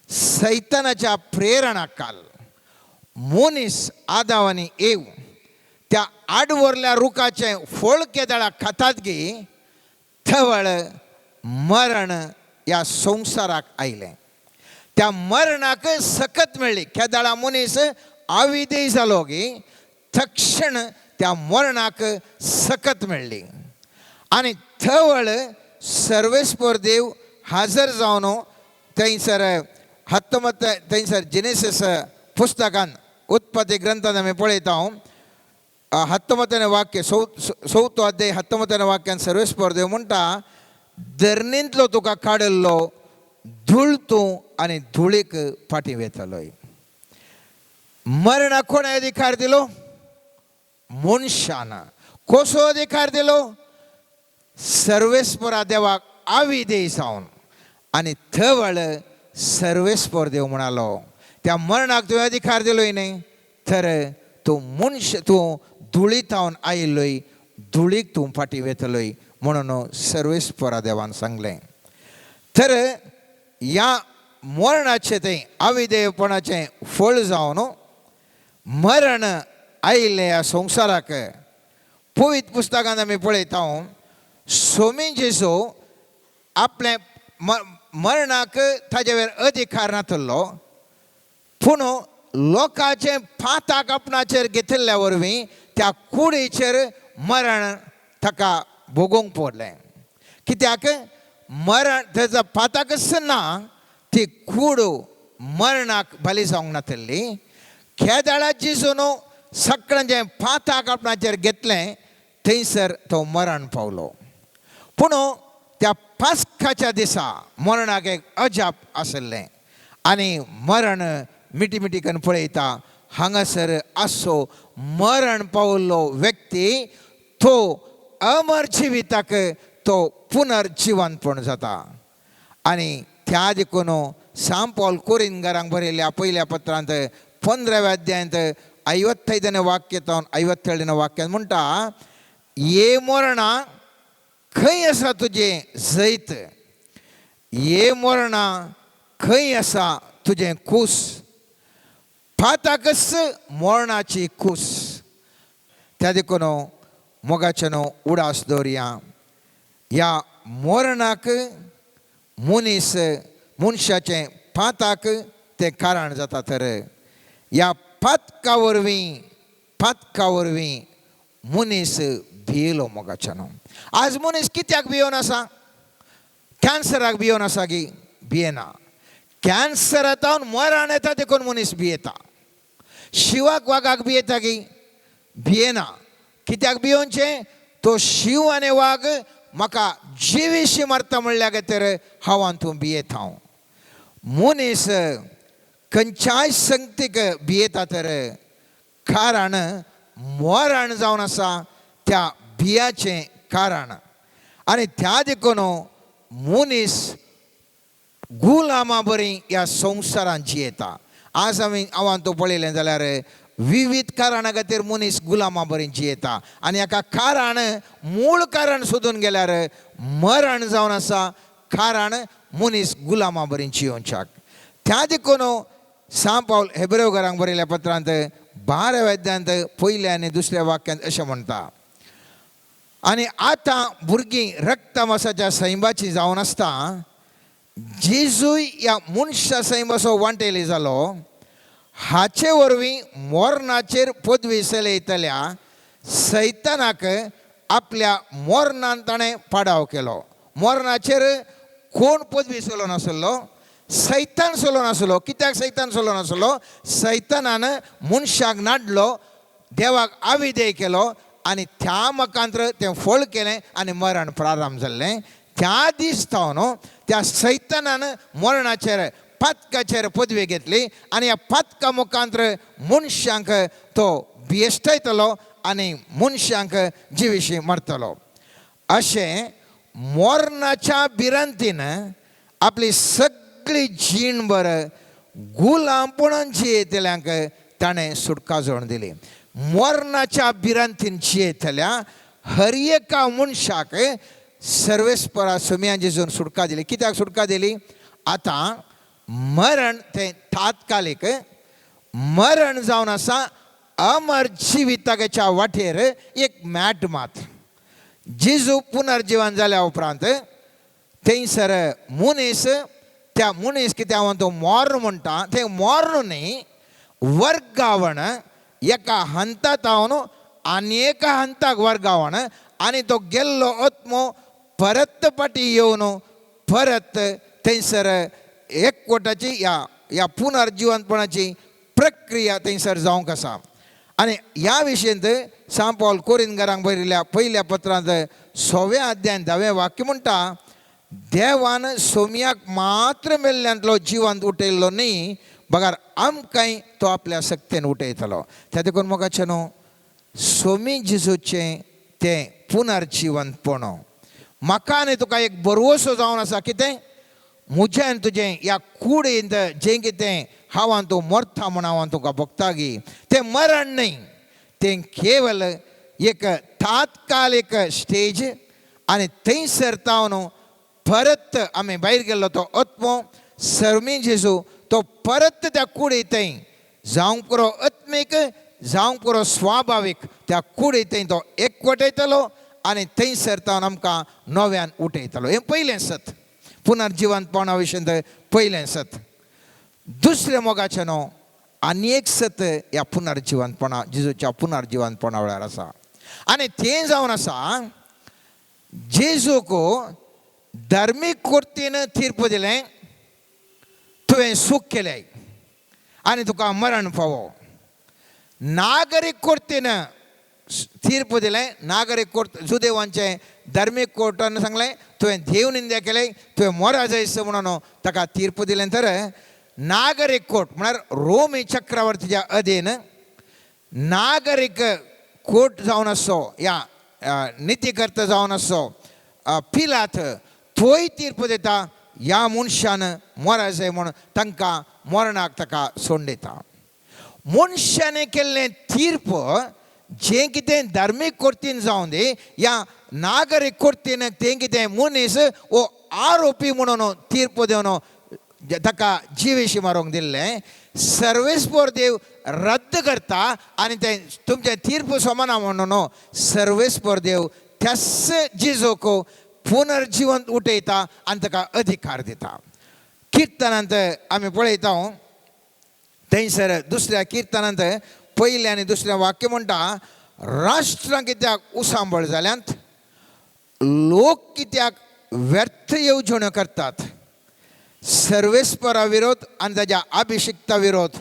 सैतानाच्या प्रेरणा काल मनीस आदाव आनी एव त्या आडवरल्या रुखाचें फळ केदळा खातात गी थवळ मरण ह्या संवसाराक आयलें. त्या मरणाक सकत मेळ्ळी. केदळा मनीस आविदेय जालो गी तक्षण त्या मरणाक सकत मेळ्ळी आनी थवळ सर्वेस्पोर देव हाजर जावन थंयसर हत्तमत थंयसर जिनेसीस पुस्तकान उत्पत्ती ग्रंथान आमी पळयता 19ನೇ वाक्य चवथो अध्याय 19ನೇ वाक्यान सर्वेस्पोर देव म्हणटा, धरणींतलो तुका काडिल्लो धूळ तूं आनी धुळीक फाटीं वेतलोय. मरणाक कोणें अधिकार दिलो? मनशान. कसो अधिकार दिलो? सर्वेस्पोरा देवाक आविदेय जावन. आनी थवळ सर्वेस्पोर देव म्हणालो, त्या मरणाक तुवें अधिकार दिलोय न्ही, तर तूं मनश तूं धुळीतावन आयिल्लोय, धुळीक तूं फाटीं वेतलोय म्हणून सर्वेस्पोरा देवान सांगलें. तर ह्या मरणाचें तें आविदेयपणाचें फळ जावन मरण आयिल्लें ह्या संवसाराक. पवित्र पुस्तकांत आमी पळयता सोमी जेजू आपलें मरणाक ताजे वयर अधिकार नातलो, पूण लोकांचें पाताक आपणाचेर घेतिल्ल्या वरवीं त्या कुडीचेर मरण ताका भोगूंक पडलें. कित्याक मरण तेजो पाताकच ना, ती कूड मरणाक बली जावंक नातिल्ली. खेदाळा जेजून सगळ्यांचें पाताक आपणाचेर घेतलें थंयसर तो मरण पावलो. पूण त्या पास्काच्या दिसा मरणाक एक अजाप आशिल्लें आनी मरण मिटी मिटी करून पळयता हांगासर आसो मरण पावल्लो व्यक्ती तो अमर जिविताक तो पुनर्जिवनपण जाता. आनी त्या देखून सांत पॉल कोरिंगारांक बरयल्ल्या पयल्या पत्रांत 15व्या अध्यायांत 55ನೇ वाक्य तावन 57ನೇ वाक्यान म्हणटा, ये मरणा खंय आसा तुजें जैत, ये मरणा खंय आसा तुजें कूस, पाताकच मरणाची कूस. त्या देखून मोगाचें उडास दवरया, ह्या मरणाक मनीस मनशाचें पाताक तें कारण जाता. तर ह्या पातका वरवीं मनीस भियेलो मोगाच्यान. आज मनीस कित्याक भियोन आसा? कॅन्सराक भियोन आसा की भियेना. कॅन्सरांत मरण येता देखून मनीस भियेता. शिवाक वागाक भियेता की भियेना. कित्याक भियोनचें? तो शिव आनी वाग म्हाका जिविशी मारता म्हणल्यार तर हांव तूं भियेता. हांव मनीस खंयच्याय संगतीक भियेता तर कारण मरण जावन आसा त्या भियाचें कारण. आनी त्या देखून मनीस गुलामा बरी ह्या संवसारांत जियेता. आज आमी हांव तो पळयलें जाल्यार विविध कारणां खातीर मनीस गुलामा बरी जियेता आनी हाका कारण, मूळ कारण सोदून गेल्यार मरण जावन आसा कारण मनीस गुलामा बरी जियोवच्याक. त्या देखून सांत पावल हेब्रेवकारांक बरयल्या पत्रांत 12व्या अध्यायांत पयल्या आनी दुसऱ्या वाक्यांत अशें म्हणटा, आनी आतां भुरगीं रक्तमासाच्या सैंबाची जावन आसता, जेजूय ह्या मनशा सैंबाचो वांटेली जालो, हाचे वरवीं मोरणाचेर पदवी चलयतल्या सैतानाक आपल्या मोरणान ताणें पाडाव केलो. मोरणाचेर कोण पदवी चलोवन आसलो? सैतान चलोवन आसलो. कित्याक सैतान चलोवन आसलो? सैतानान मनशाक नाडलो, देवाक आविदेय केलो आनी त्या मकांत्र तें फळ केलें आनी मरण प्रारंभ जाल्लें. त्या दीस न्हू त्या सैतानान मरणाचेर पातकाचेर पदवी घेतली आनी ह्या पातका मुखांत्र मनशांक तो भियेश्टयतलो आनी मनशांक जिविशी मरतलो. अशें मरणाच्या भिरांतीन आपली सगळी जीणभर गुलामपणान जियेतल्यांक ताणें सुटका जोडून दिली. मरणाच्या भिरांतीन जियेतल्या हर एका मनशाक सर्वेस्परा सुम्या जेजून सुटका दिली. कित्याक सुटका दिली? आतां मरण तें तात्कालीक मरण जावन आसा, अमर जिविताच्या वाटेर एक मॅट मात. जेजू पुनर्जिवन जाल्या उपरांत थंयसर मनीस, त्या मनीस कितें हांव तो मोर्न म्हणटा, तें मोर्न न्ही, वर्गावण एका हंता तावन आनी एका हंताक वर्गावण आनी तो गेल्लो आत्मो परत फाटी येवन परत थंयसर एकवटाची ह्या ह्या पुनर्जिवंतपणाची प्रक्रिया थंयसर जावंक आसा. आनी ह्या विशयंत सांत पावल कोरिंदकारांक बरयल्ल्या पयल्या पत्रांत 6व्या अध्यायान 10वें वाक्य म्हणटा, देवान सोम्याक मात्र मेल्ल्यांतलो जिवंत उठयल्लो न्ही, बगर आमकांय तो आपल्या सक्तेन उठयतलो. त्या देखून मोगाचें न्हू सोमी जेजूचें तें पुनर्जिवंतपण म्हाका आनी तुका एक बरवसो जावन आसा. कितें म्हजें आनी तुजें ह्या कुडींत जें कितें हांव आनी तूं मरता म्हूण हांव आनी तुका भोगता गी, तें मरण न्ही, तें केवल एक तात्कालीक स्टेज आनी थंयसर तावन परत आमी भायर गेल्लो तो आत्मो सर्मी जेजू तो परत त्या कुडी थंय जावंक पुरो आत्मीक, जावंक पुरो स्वाभावीक, त्या कुडी थंय तो एकवटयतलो आनी थंयसर तावन आमकां नव्यान उठयतलो. हें पयलें सत, पुनर्जिवंतपणा विशयंत पयलें सत. दुसरें मोगाचें न्हू आनी एक सत ह्या पुनर्जिवंतपणा जेजूच्या पुनर्जिवंतपणा वेळार आसा आनी तें जावन आसा, जेजूक धार्मीक कोर्तीन तीर्प दिलें, तुवें सूख केलें आनी तुका मरण फावो. नागरीक कोर्तीन तीर्प दिलें, नागरीक कोर्ट जुदेवांचें धार्मीक कोर्टान सांगलें तुवें देव निंदा केलें, तुवें मोरा जायस म्हणून ताका तीर्प दिलें. तर नागरीक कोर्ट म्हळ्यार रोमी चक्रवर्तीच्या अधीन नागरीक कोर्ट जावन आसचो या नितीकर्ता जावन आसचो पिलात थंय तीर्प दिता ह्या मनशान मोरा जाय म्हूण तांकां मरणाक ताका सोड दिता. मनशान केल्लें तीर्प जें कितें धार्मीक कोर्तीन जावं दी या नागरीक कोर्तीन तें कितें मनीस वो आरोपी म्हणून तीर्प दिवन ताका जिवेशी मारूंक दिल्लें सर्वेस्पोर देव रद्द करता आनी तें तुमचें तीर्प सोमना म्हणून सर्वेस्पोर देव त्याच जेजूक पुनर्जिवंत उठयता आनी ताका अधिकार दिता. किर्तनांत आमी पळयता थंयसर दुसऱ्या किर्तनांत पयलें आनी दुसरें वाक्य म्हणटा, राष्ट्रां कित्याक उसांबळ जाल्यांत, लोक कित्याक व्यर्थ येवजण्यो करतात, सर्वेस्परा विरोध आनी ताज्या अभिषिक्ता विरोध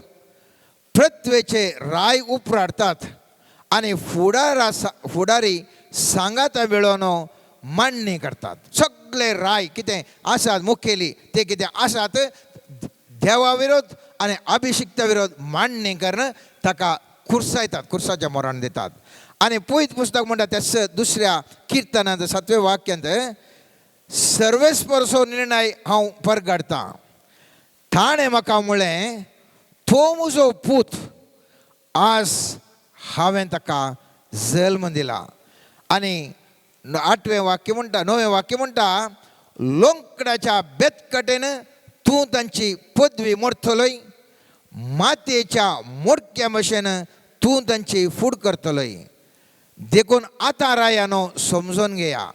पृथ्वेचे राय उपराडतात आनी फुडारी सांगाता मेळोवन मांडणी करतात. सगळे राय कितें आसात मुखेली ते कितें आसात देवा विरोध आनी अभिषिक्ता विरोध मांडणी करून ताका खुर्सायतात, खुर्साचें मरण दितात. आनी पयत पुस्तक म्हणटा त्या दुसऱ्या किर्तनांत 7व्या वाक्यांत, सर्वेस्परचो निर्णय हांव परगडतां, ताणें म्हाका म्हळें तो म्हजो पूत, आज हांवें ताका जल्म दिला. आनी आठवें वाक्य म्हणटा, णवें वाक्य म्हणटा, लोंकडाच्या बेतकटेन तूं तांची पदवी मोडतलोय, मातयेच्या मोडक्या भशेन तूं तांची फूड करतलोय. देखून आतां रायानो समजून घेया,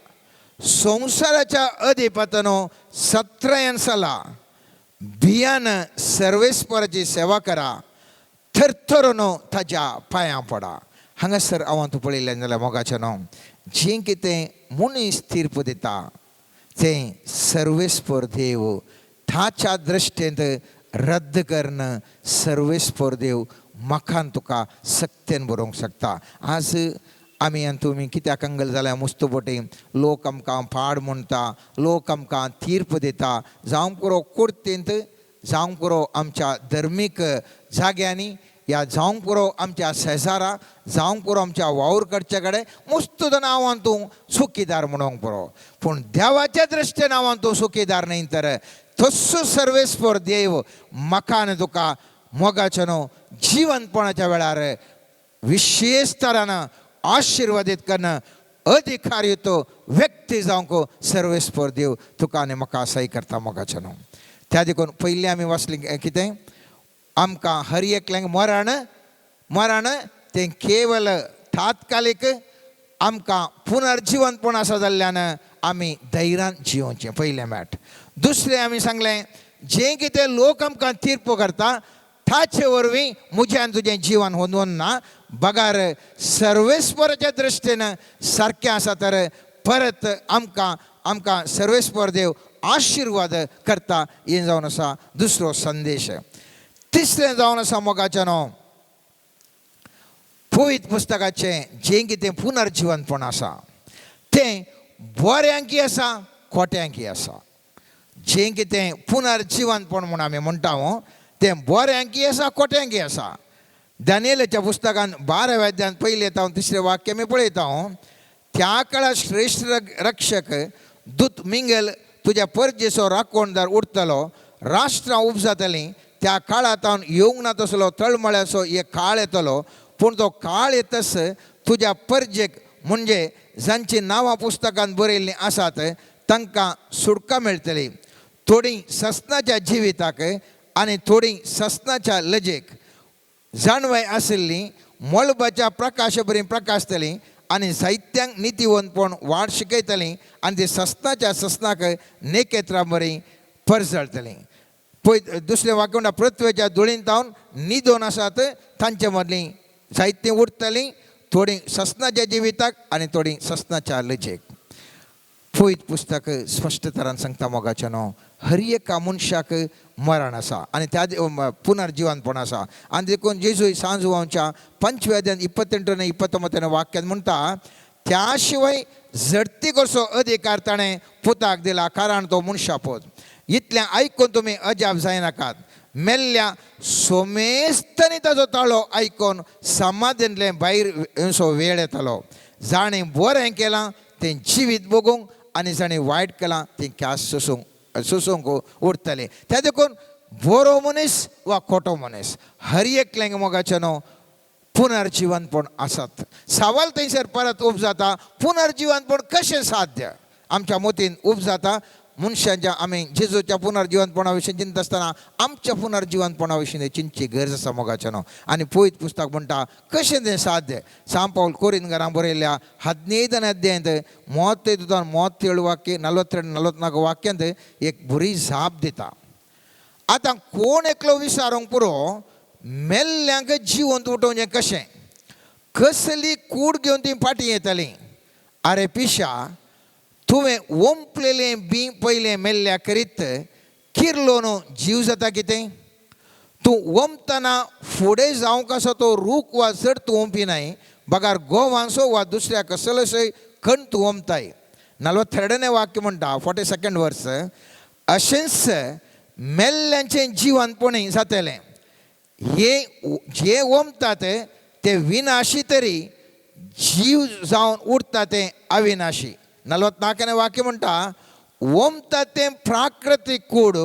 संवसाराच्या अधिपतानो 17 साला भियान सर्वेस्पराची सेवा करा, थरथरून ताज्या पांयां पडा. हांगासर हांव तूं पळयलें जाल्यार मोगाचें न्हू, जें कितें मनीस तीर्प दिता तें सर्वेस्पर देव ताच्या दृश्टेंत रद्द करून सर्वेस्पर देव म्हाका तुका सक्तेन बरोवंक शकता. आज आमी आनी तुमी कित्याक कंगल जाल्या मुस्तू बोटी, लोक आमकां पाड म्हणटा, लोक आमकां तीर्प दिता, जावंक पुरो कुर्तींत, जावंक पुरो आमच्या धर्मीक जाग्यांनी, या जावंक पुरो आमच्या शेजारा, जावंक पुरो आमच्या वावर करचे कडेन मुस्तू नांवान तूं सुखीदार म्हणूंक पुरो. पूण देवाच्या दृश्टीन नांवान तूं सुखीदार न्ही तर तस्सो सर्वेस्पर देव म्हाका आनी तुका मोगाचें न्हू जिवनपणाच्या वेळार विशेष तरान आशिर्वादीत करून अधिकार येतो व्यक्ती जावंक सर्वेस्पर देव तुका आनी म्हाका सही करता मोगाचें न्हू. त्या देखून पयलीं आमी वाचली कितें, आमकां हर एकल्यांक मरण मरण तें केवल तात्कालीक, आमकां पुनर्जिवनपण आसा जाल्ल्यान आमी धैर्यान जियोवचें पयलें मॅट. दुसरें आमी सांगलें, जें कितें लोक आमकां तीर्प करता ताचे वरवीं म्हजें आनी तुजें जिवन होंदून ना, बगार सर्वेस्पराच्या दृश्टीन सारकें आसा तर परत आमकां आमकां सर्वेस्पर देव आशिर्वाद करता. हें जावन आसा दुसरो संदेश. तिसरें जावन आसा मोगाचें न्हू, पवित्र पुस्तकाचें जें कितें पुनर्जिवनपण आसा तें बऱ्यांकी आसा खोट्यांकी आसा. जें कितें पुनर्जिवनपण म्हूण आमी म्हणटा तें बऱ्यांकी आसा खोट्यांकी आसा. दानियेलाच्या पुस्तकान 12व्या अध्यायांत पयलें तावन तिसरें वाक्य आमी पळयता, त्या काळार श्रेश्ठ रक्षक दूत मिंगल तुज्या परजेचो राखणदार उरतलो, राष्ट्रां उपजातलीं, त्या काळांत येवंक ना तसलो तळमळ्याचो एक काळ येतलो, पूण तो काळ येतस तुज्या परजेक म्हणजे जांचीं नांवां पुस्तकांत बरयल्लीं आसात तांकां सुटका मेळटली. थोडीं ससनाच्या जिविताक आनी थोडीं ससनाच्या लजेक. जाणवाय आशिल्ली मळबाच्या प्रकाशा बरी प्रकाशतली आनी साहित्यांक नितीवंतपण वाट शिकयतली आनी ती ससनाच्या ससनाक नेकेत्रां बरी परजळटली. पळय दुसरें वाक्य म्हणटा, पृथ्वेच्या धुळीन तावन निदोन आसात तांचे मदलीं जायतीं उरतलीं, थोडीं ससनाच्या जिविताक आनी थोडीं ससनाच्या लजेक. पवित्र पुस्तक स्पश्ट तरान सांगता मोगाचें न्हू, हर एका मनशाक मरण आसा आनी त्या पुनर्जिवनपण आसा. आनी देखून जेजू सांजवांच्या 5व्या अध्यायांत 28 आनी 29 वाक्यान म्हणटा, त्या शिवाय झडती करचो अधिकार ताणें पुताक दिला, कारण तो मनशा पोत. इतलें आयकून तुमी अजाप जायनाकात, मेल्ल्या सोमेस्तांनी ताजो ताळो आयकून समाधींतलें भायर येवचो वेळ येतालो. जाणें बरें केलां तें जिवीत भोगूंक आनी जाणें वायट केलां तें ख्यास सोसूंक सोसूंक उरतलें. त्या देखून बरो मनीस वा खोटो मनीस हर एकल्यांक मोगाचें न्हू पुनर्जिवनपण आसात. सवाल थंयसर परत उब जाता, पुनर्जिवनपण कशें साध्य? आमच्या मतीन उब जाता मनशांच्या आमी जेजूच्या पुनर्जिवनपणा विशीं चिंतता आसतना आमच्या पुनर्जिवनपणा विशीं चिंतची गरज आसा मोगाचें न्हू. आनी पवित्र पुस्तक म्हणटा कशें तें साध्य? सांपावल कोरिंदकारांक बरयल्ल्या 15 अध्यायांत 35 37 वाक्य 42 44 वाक्यांत एक बरी जाप दिता. आतां कोण एकलो विचारूंक पुरो, मेल्ल्यांक जिवंत उठोवचें कशें? कसली कूड घेवन ती फाटीं येताली? आरे पिशा, तुवें ओंपलेलें बी पयलें मेल्ल्या करीत किरलोन जीव जाता कितें? तूं ओंपतना फुडें जावंक आसा तो रूख वा जड तूं ओंपिनाय, बगार गोवांचो वा दुसऱ्या कसलोसोय कण तूं ओंपताय. 42 वाक्य म्हणटा, 42 वर्स, अशेंच मेल्ल्यांचें जिवनपणी जातलें. हे जे ओंपतात ते विनाशी तरी जीव जावन उरता तें अविनाशी. 44 वाक्य म्हणटा, ओंपता तें प्राकृतीक कूड,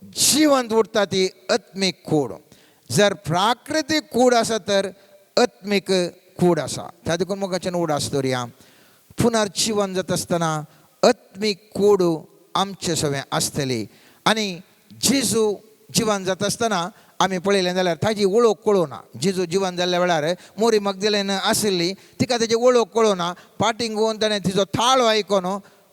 जिवंत उरता ती आत्मीक कूड. जर प्राकृतीक कूड आसा तर आत्मीक कूड आसा. त्या देखून मोगाच्यान उडास दवरया. पुनर्जिवन जाता आसतना आत्मीक कूड आमचे सगळें आसतली. आनी जेजू जिवन जाता आसतना आमी पळयलें जाल्यार ताजी वळख कळना. जेजू जिवन जाल्ल्या वेळार मोरी मगदलेन आशिल्ली, तिका तेजी वळख कळना. पाटींग वोन ताणें तिजो थाळो आयकोन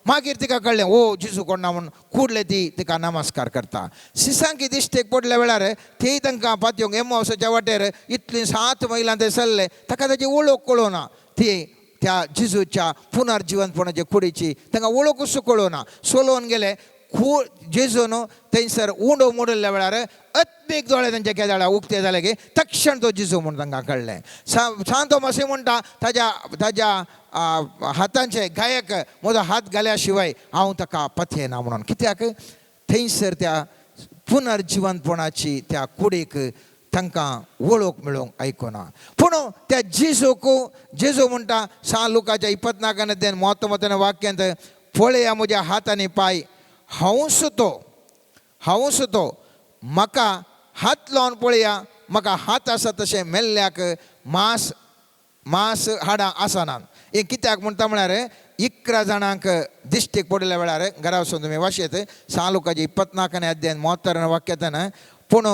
मागीर तिका कळ्ळें ओ जेजू कोण ना म्हूण. कुडले ती तिका नमस्कार करता. सिसांकी दिश्टेक पडल्या वेळार तेय तांकां पातयोंक एमोसाच्या वाटेर इतलीं 7 मैलां ते सरले, ताका ताजी वळख कळना. ती त्या जेजूच्या पुनर्जिवनपणाचे कुडीची तांकां वळखूच कळना. सोलोवन गेले जेजून थंयसर उंडो मोडिल्ल्या वेळार आत्मीक दोळे तांचे केदाळा उक्ते जाले की तक्षण तो जेजू म्हूण तांकां कळ्ळें. सांतो मातशें म्हणटा ताज्या ताज्या हातांचे गायक म्हजो हात घाल्या शिवाय हांव ताका पथयना म्हणून. कित्याक थंयसर त्या पुनर्जिवनपणाची त्या कुडीक तांकां वळख मेळोवंक आयकना. पूण त्या जेजूक जेजू म्हणटा सा लुकाच्या 24 मोत मोतन वाक्यांत पळया म्हज्या हात आनी पांय, हांवूच तो, हांवूच तो, म्हाका हात लावन पळया, म्हाका हात आसा तशें मेल्ल्याक मांस मांस हाडां आसनात. हें कित्याक म्हणटा म्हळ्यार 11 जाणांक दिश्टीक पडिल्ल्या वेळार घरा वचून तुमी वाशेत सा लुकाचे 24 अध्याय 73 वाक्यांतन. पूण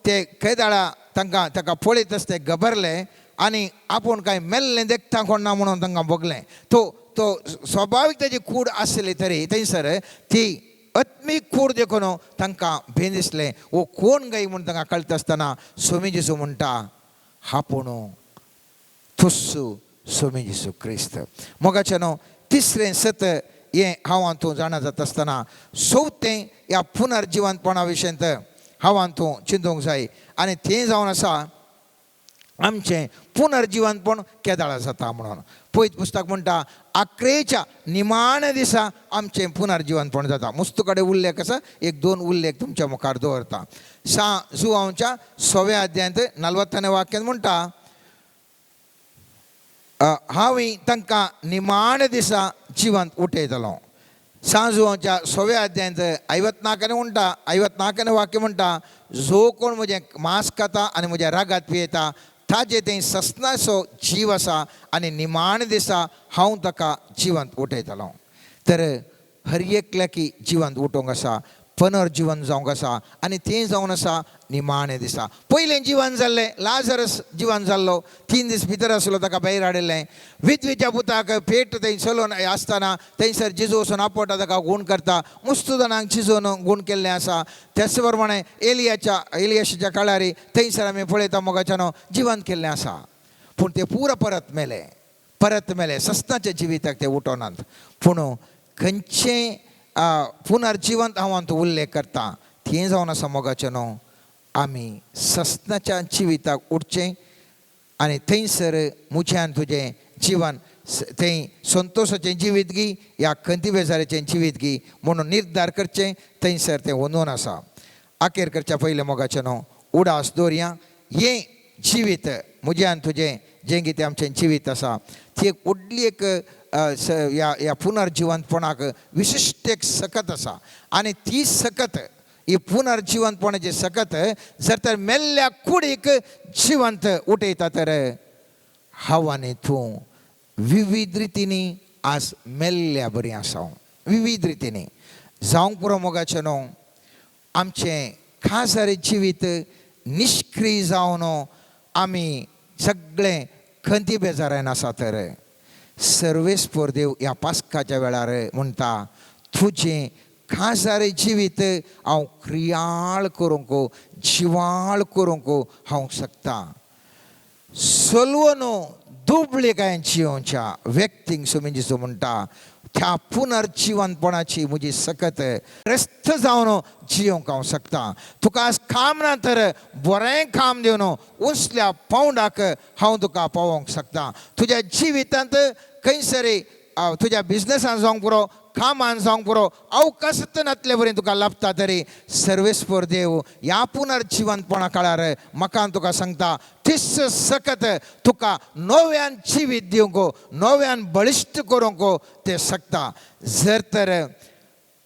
ते केदाळा तांकां ताका पळयत आसता ते गबरले आनी आपूण कांय मेल्लें देखता कोण ना म्हणून तांकां भोगलें. तो तो स्वभावीक ताजी कूड आसली तरी थंयसर ती आत्मीक कूड देखून तांकां भें दिसलें. वो कोण गाय म्हूण तांकां कळटा आसतना स्वामी जेजू म्हणटा आपूण तुस्सू स्वामी जेजू क्रिस्त. मोगाचें न्हू तिसरें सत हें हांव तूं जाणा जाता आसतना चवथें ह्या पुनर्जिवनपणा विशयांत हांव तूं चिंतूंक जाय. आनी तें जावन आसा आमचें पुनर्जिवनपण केदाळा जाता म्हणून. पयत पुस्तक म्हणटा आक्रेच्या निमाण्या दिसा आमचें पुनर्जिवनपण जाता. मुस्तू कडेन उल्लेख आसा, 1-2 उल्लेख तुमच्या मुखार दवरता. सा जुवांच्या 6व्या अध्यायांत 40 वाक्यांत म्हणटा हांव तांकां निमाण्या दिसा जिवंत उठयतलो. सा जुवांच्या 6व्या अध्यायांत 54 म्हणटा, 54 वाक्य म्हणटा जो कोण म्हजें मांस खाता आनी म्हज्या रागात पियेता ताजे थंय ससनाचो जीव आसा आनी निमाण्या दिसा हांव ताका जिवंत उठयतलो. तर हर एकल्याकी जिवंत उठोवंक आसा, पुनर्जिवन जावंक आसा आनी तें जावन आसा निमाणे दिसा. पयलें जिवन जाल्लें लाजरस जिवन जाल्लो, 3 दीस भितर आसलो, ताका भायर हाडिल्लें. विधवेच्या पुताक पेट थंय चलोवन आसतना थंयसर जेजू वचून आपटा, ताका गूण करता. मुस्तू जाणांक जेजून गूण केल्लें आसा. त्याच प्रमाणे एलियाशाच्या काळारी थंयसर आमी पळयता मोगाच्यानो जिवन केल्लें आसा. पूण ते पुरा परत मेले, परत मेले, सस्नाच्या जिविताक ते उठोनात. पूण खंयचें पुनर्जिवंत हांव तो उल्लेख करता तें जावन आसा मोगाचें न्हू आमी सस्नाच्या जिविताक उठचें आनी थंयसर म्हज्यान तुजें जिवन थंय संतोशाचें जिवीत गी या खंती बेजाराचें जिवीत गी म्हणून निर्धार करचें, थंयसर तें वंदून आसा. आखेर करच्या पयलें मोगाचें न्हू उडास दवरया. हें जिवीत म्हज्यान तुजें जें कितें आमचें जिवीत आसा ती एक व्हडली एक ह्या ह्या पुनर्जिवंतपणाक विशिश्ट एक सकत आसा. आनी ती सकत ही पुनर्जिवंतपणाची सकत जर तर मेल्ल्या कुडीक जिवंत उठयता तर हांव आनी तूं विविध रितींनी आज मेल्ल्या बरी आसा. विविध रितींनी जावंक पुरो मोगाचें न्हू आमचें खासारी जिवीत निश्क्रीय जावन आमी सगळें खंती बेजारान आसा. तर सर्वेस्पर देव ह्या पास्काच्या वेळार म्हणटा तुजें खासारी जिवीत हांव क्रियाळ करूंक, जिवाळ करूंक हांव शकता. सलवनो दुबळे कांय जियोवच्या व्यक्तींक स्वामी जेजू म्हणटा त्या पुनर्जिवनपणाची म्हजी सकत ग्रस्त जावन जियोवंक हांव शकता. तुका आज काम ना तर बरें काम दिवन उंचल्या पावंडाक हांव तुका पावोवंक शकता. तुज्या जिवितांत खंयसरी तुज्या बिजनसान जावंक पुरो, कामान जावंक पुरो, अवकाश नातले बरें तुका लाभता तरी सर्वेस्पर देव ह्या पुनर्जिवनपणा काळार म्हाका तुका सांगता तीस सकत तुका नव्यान जिवीत दिवंक, नव्यान बळिश्ट करूंक ते शकता. जर तर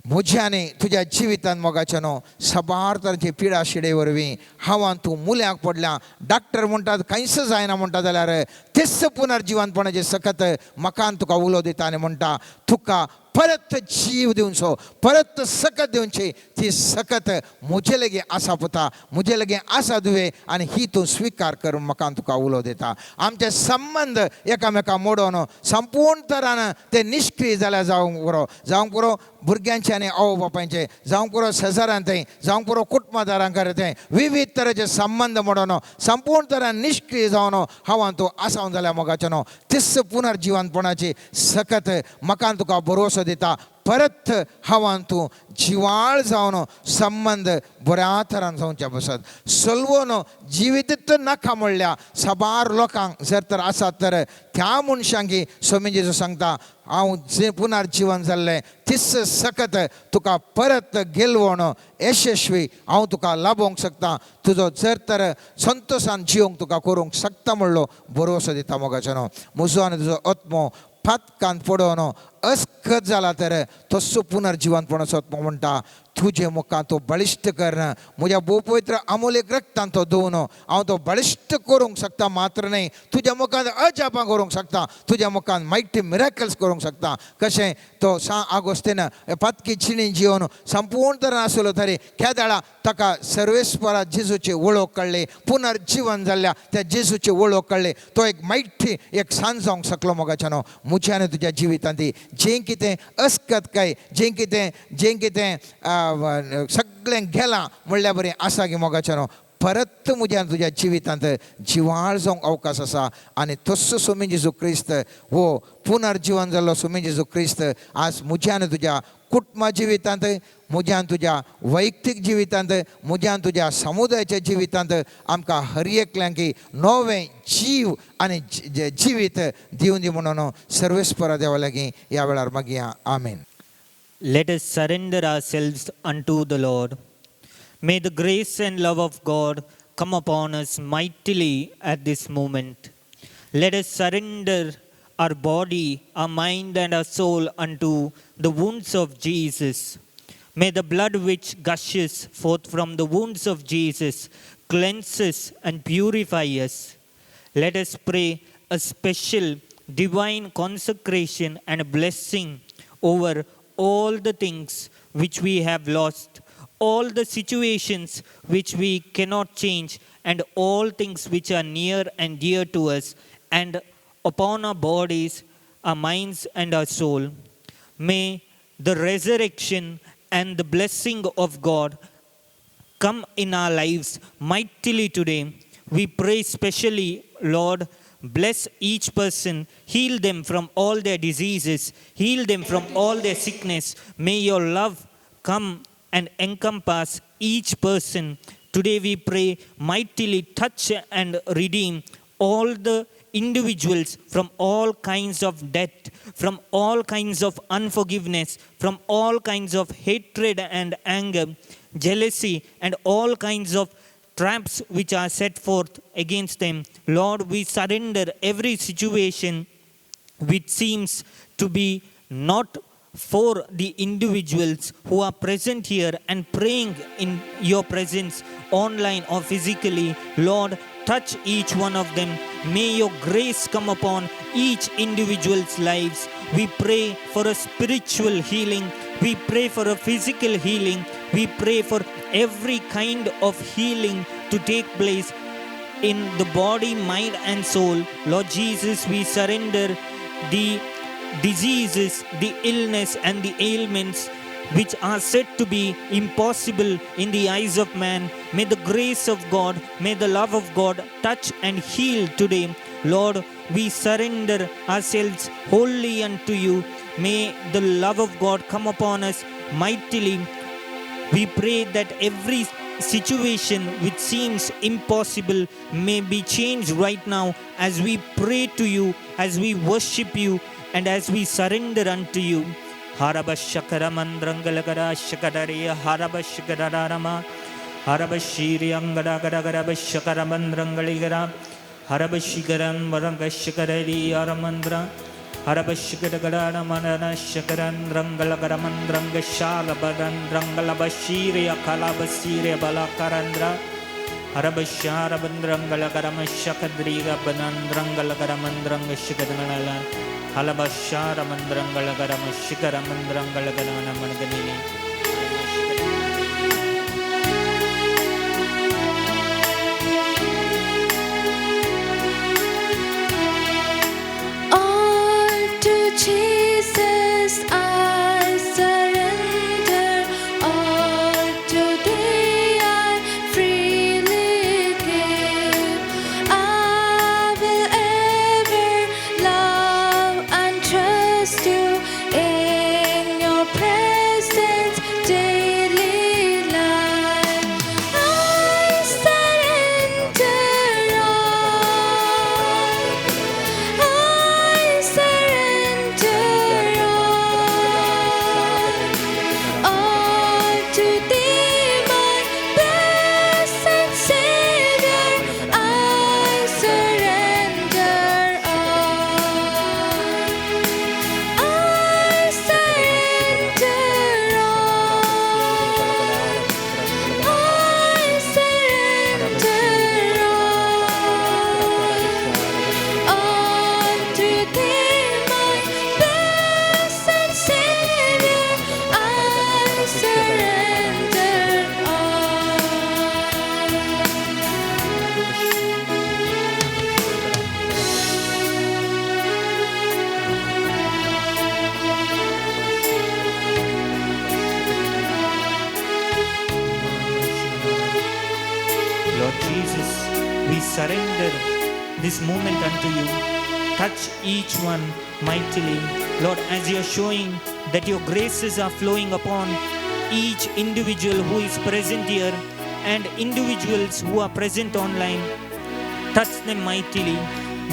म्हज्या आनी तुज्या जिवितान मोगाचें न्हू साबार तरांची पिडा शिडे वरवीं हांव तूं मुल्याक पडल्या. डॉक्टर म्हणटात कांयच जायना म्हणटा जाल्यार तेच पुनर्जिवनपणाचें सकत म्हाका तुका उलो दिता आनी म्हणटा तुका परत जीव दिवचो, परत सकत दिवची. ती सकत म्हजे लागीं आसा पुता, म्हजे लागीं आसा दुवे, आनी ही तूं स्विकार कर. म्हाका तुका उलो दिता. आमचे संबंद एकामेका मोडोन संपूर्ण तरान ते निश्क्रीय जाल्यार जावंक पुरो, जावंक पुरो भुरग्यांचे आनी आवय बापायचे, जावंक पुरो शेजाऱ्यां थंय, जावंक पुरो कुटुंबादारां कडेन थंय विविध तरेचे संबंद मोडोन संपूर्ण तरान निश्क्रीय जावन हांव तूं आसावन जाल्यार मोगाचें न्हू तिस पुनर्जिवनपणाची सकत म्हाका तुका भरोसो दिता. परत हांव तूं जिवाळ जावन संबंद बऱ्या तरान जावच्या बसत सलवोन जिवीत नाका म्हणल्या साबार लोकांक जर तर आसात तर त्या मनशांकी स्वामी जेजू सांगता हांव जे पुनर्जिवन जाल्लें तीस सकत तुका परत गेलवण यशस्वी हांव तुका लाभोवंक शकता. तुजो जर तर संतोशान जिवंक तुका करूंक शकता म्हणलो भरोसो दिता. मोगाचें न्हू म्हजो आनी तुजो आत्मो पातकान पडोवन अस्कत जाला तर तस्सो पुनर्जिवनपणाचो आत्मो म्हणटा तुजे मुखार तो बळिश्ट कर. म्हज्या भोवपवित्र अमूल्य रक्तान तो धुवन हांव तो बळिश्ट करूंक शकता. मात्र न्हय तुज्या मुखार अजापां करूंक शकता, तुज्या मुखार मायटी मिराकल्स करूंक शकता. कशें तो सा आगोस्तीन पातकी चिणी जिवन संपूर्ण तरान आसलो तरी केदाळा ताका सर्वेस्परा जेजूची वळख कळ्ळी, पुनर्जिवन जाल्ल्या त्या जेजूची वळख कळ्ळी, तो एक मायटी एक सांज जावंक शकलो. मोगाच्यानो म्हज्या आनी तुज्या जिवितांत ती जें कितें अस्कत काय जें कितें सगळें गेलां म्हणल्या बरें आसा की मोगाच्यानो परत म्हज्या तुज्या जिवितांत जिवाळ जावंक अवकाश आसा. आनी तस्सो स्वामी जेजू क्रिस्त हो पुनर्जिवन जाल्लो स्वामी जेजू क्रिस्त आज म्हज्या आनी तुज्या कुटुंबा जिवितांत, म्हज्या आनी तुज्या वैयक्तीक जिवितांत, म्हज्या आनी तुज्या समुदायाच्या जिवितांत आमकां हर एकल्यांकी नवें जीव आनी जिवीत दिवन दी म्हणून सर्वेस्परा देवा लागीं ह्या वेळार मागया. आमेन. Let us surrender ourselves unto the Lord. May the grace and love of God come upon us mightily at this moment. Let us surrender our body, our mind, and our soul unto the wounds of Jesus. May the blood which gushes forth from the wounds of Jesus cleanse us and purify us. Let us pray a special divine consecration and blessing over all the things which we have lost, all the situations which we cannot change, and all things which are near and dear to us, and upon our bodies, our minds, and our soul. May the resurrection and the blessing of God come in our lives mightily today. We pray specially, Lord, bless each person, heal them from all their diseases, heal them from all their sickness. May your love come and encompass each person. Today we pray, mightily touch and redeem all the individuals from all kinds of death, from all kinds of unforgiveness, from all kinds of hatred and anger, jealousy, and all kinds of traps which are set forth against them. Lord, we surrender every situation which seems to be not for the individuals who are present here and praying in your presence online or physically. Lord, touch each one of them. May your grace come upon each individual's lives. We pray for a spiritual healing. We pray for a physical healing. We pray for every kind of healing to take place in the body, mind, and soul. Lord Jesus, we surrender the diseases, the illness, and the ailments which are said to be impossible in the eyes of man. May the grace of God, may the love of God touch and heal today. Lord, we surrender ourselves wholly unto you. May the love of God come upon us mightily. We pray that every situation which seems impossible may be changed right now as we pray to you, as we worship you, and as we surrender unto you. Harabashakara Shakadariya Harabashakararama Harabashiri Angadagadagabashakara Mandrangaligara Harabashikaram Varangashakari Aramandra. Harabashigadagadana Harabasharabandrangalagaramashakadriga Halabasharamandrangalagaramashikaramandrangalagana. All to Jesus I surrender, all to Thee I freely give. I will ever love and trust You in Your presence daily life. I surrender all. I surrender all to Thee, my blessed Savior. I surrender all. I surrender all. I surrender all. All to Thee, my blessed Savior, I surrender all. Lord Jesus, we surrender this moment unto you. Touch each one mightily. Lord, as you are showing that your graces are flowing upon each individual who is present here and individuals who are present online, touch them mightily.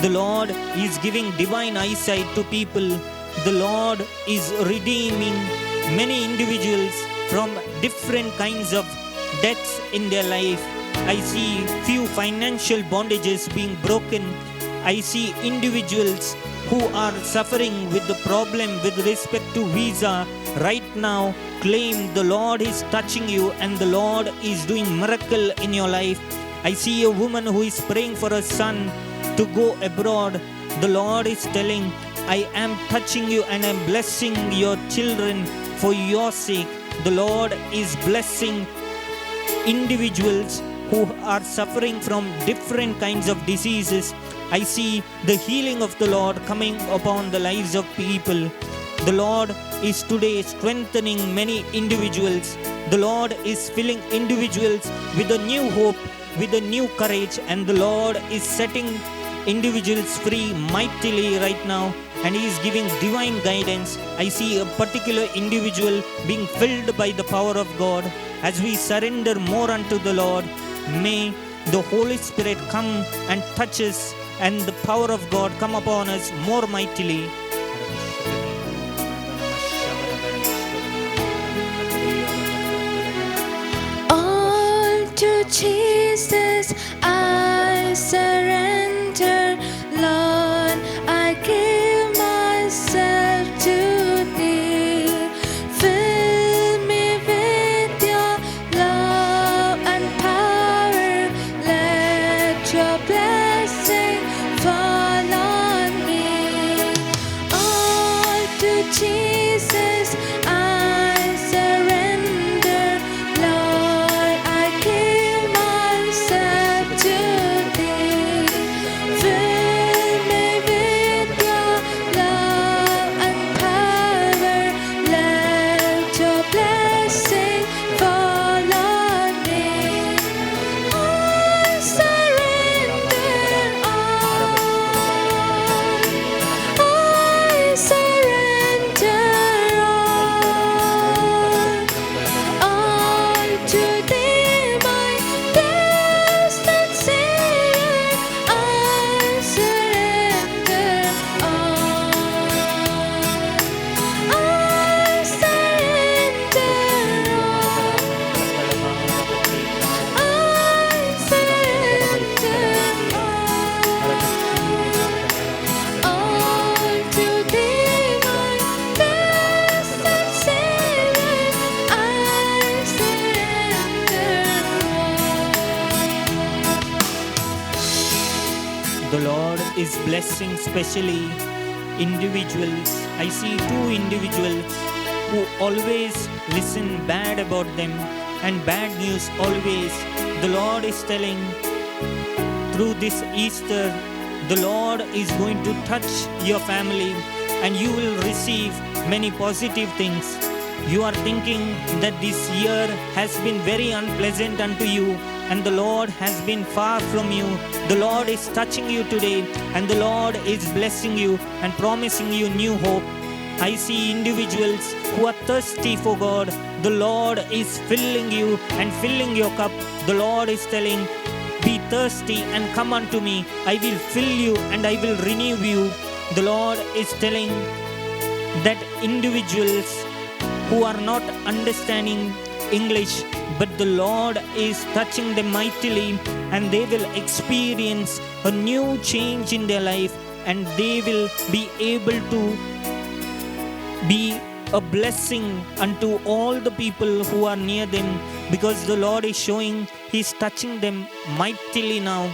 The Lord is giving divine eyesight to people. The Lord is redeeming many individuals from different kinds of deaths in their life. I see few financial bondages being broken. I see individuals who are suffering with the problem with respect to visa right now claim the Lord is touching you and the Lord is doing miracle in your life. I see a woman who is praying for her son to go abroad. The Lord is telling, I am touching you and I'm blessing your children for your sake. The Lord is blessing individuals who are suffering from different kinds of diseases. I see the healing of the Lord coming upon the lives of people. The Lord is today strengthening many individuals. The Lord is filling individuals with a new hope, with a new courage, and the Lord is setting individuals free mightily right now, and He is giving divine guidance. I see a particular individual being filled by the power of God. As we surrender more unto the Lord, may the Holy Spirit come and touch us, and the power of God come upon us more mightily. All to Jesus I surrender, Lord, I give myself to Thee. Fill me with Your love and power. Let Your blessing fall on me. is blessing specially individuals. I see two individuals who always listen bad about them and bad news always. The Lord is telling through this Easter, the Lord is going to touch your family and you will receive many positive things. You are thinking that this year has been very unpleasant unto you and the Lord has been far from you. The Lord is touching you today and the Lord is blessing you and promising you new hope. I see individuals who are thirsty for God. The Lord is filling you and filling your cup. The Lord is telling, be thirsty and come unto me. I will fill you and I will renew you. The Lord is telling that individuals who are not understanding English, but the Lord is touching them mightily and they will experience a new change in their life and they will be able to be a blessing unto all the people who are near them, because the Lord is showing He is touching them mightily now.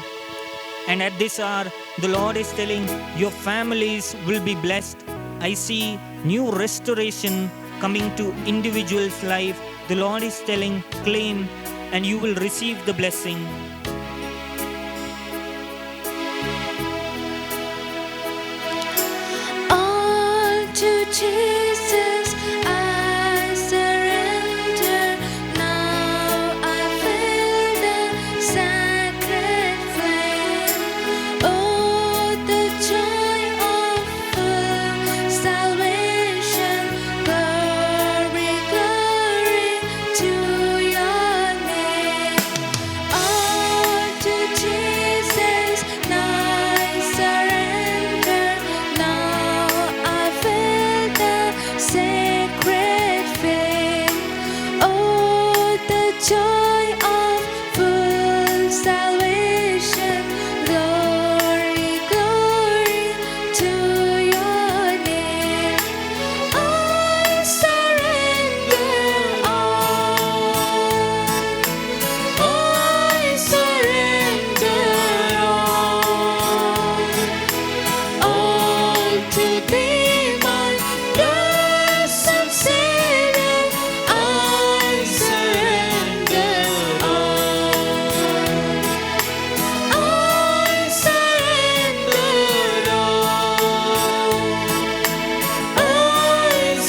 And at this hour, the Lord is telling your families will be blessed. I see new restoration coming to individuals' life. The Lord is telling, claim and you will receive the blessing. All to Jesus I surrender. Now I feel the sacred flame. Oh, the joy of full salvation. Glory, glory to your name. All to Jesus now I surrender. Now I feel the sacred flame. Oh, the joy of full salvation. Glory, glory to your name. I surrender all. I surrender all. All to Thee, my blessed Savior, I surrender all. I surrender all. I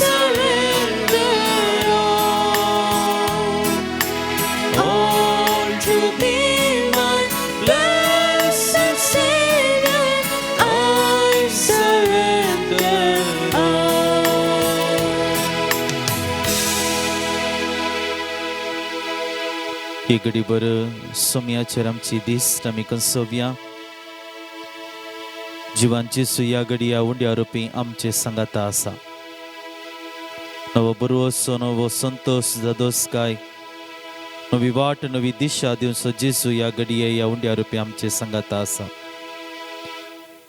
surrender all. All to Thee, my blessed Savior, I surrender all. ही घडीभर सोम्याचेर आमची दिश्ट आमी कंसोवया. जिवांची सुया घडया उंड्या रुपी आमचे सांगाता आसा. नवो बरोसो, नवो संतोश, जादोस काय, नवी वाट, नवी दिशा दिवचो जेजू ह्या घडये ह्या उंड्या रुपी आमचे सांगाता आसा.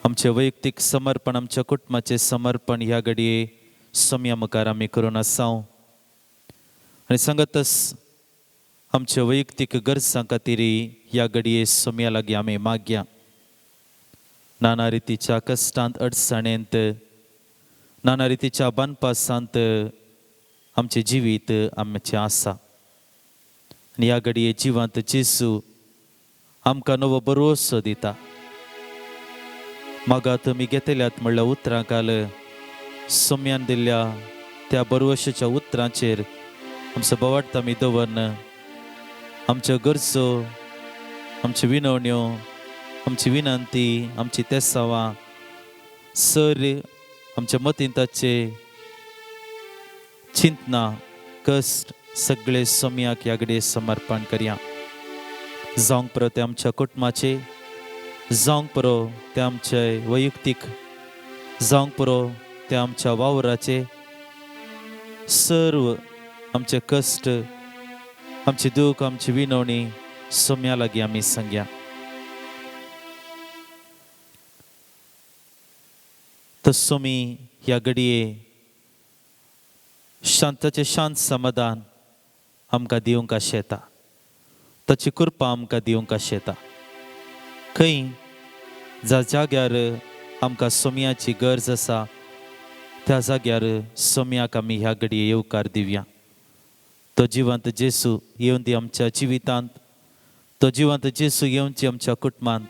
आमचें वैयक्तीक समर्पण, आमच्या कुटुंबाचें समर्पण ह्या घडये सोम्या मुखार आमी करून आसाव आनी सांगतच आमच्या वैयक्तीक गरजां खातीर ह्या घडये सोम्या लागीं आमी मागया. नाना रितीच्या कश्टांत, अडचणेंत, नाना रितीच्या बांदपासांत आमचें जिवीत आमचें आसा आनी ह्या घडये जिवांत जेजू आमकां नवो भरवसो दिता. मागा तुमी घेतल्यात म्हणल्या उतरां काल सोम्यान दिल्ल्या त्या बरवशाच्या उतरांचेर आमचो बोवाट आमी दवरन आमच्यो गरजो, आमच्यो विनवण्यो, आमची विनंती, आमची तेसावां सर आमच्या मतींताचे चिंतना, कश्ट सगळे सोम्याक ह्या घडये समर्पण करया. जावंक पुरो ते आमच्या कुटुंबाचे, जावंक पुरो ते आमचे वैयक्तीक, जावंक पुरो ते आमच्या वावराचे, सर्व आमचे कश्ट, आमची दूख, आमची विनवणी सोम्या लागीं आमी सांगया. तर सोमी ह्या घडये शांताचें शांत समाधान आमकां दिवंक आशेता, ताची कृपा आमकां दिवंक आशेता. खंय ज्या जाग्यार आमकां सोमयाची गरज आसा त्या जाग्यार सोमयाक आमी ह्या घडये येवकार दिवया. तो जिवंत जेसू येवन दी आमच्या जिवितांत, तो जिवंत जेसू येवची आमच्या कुटुंबांत,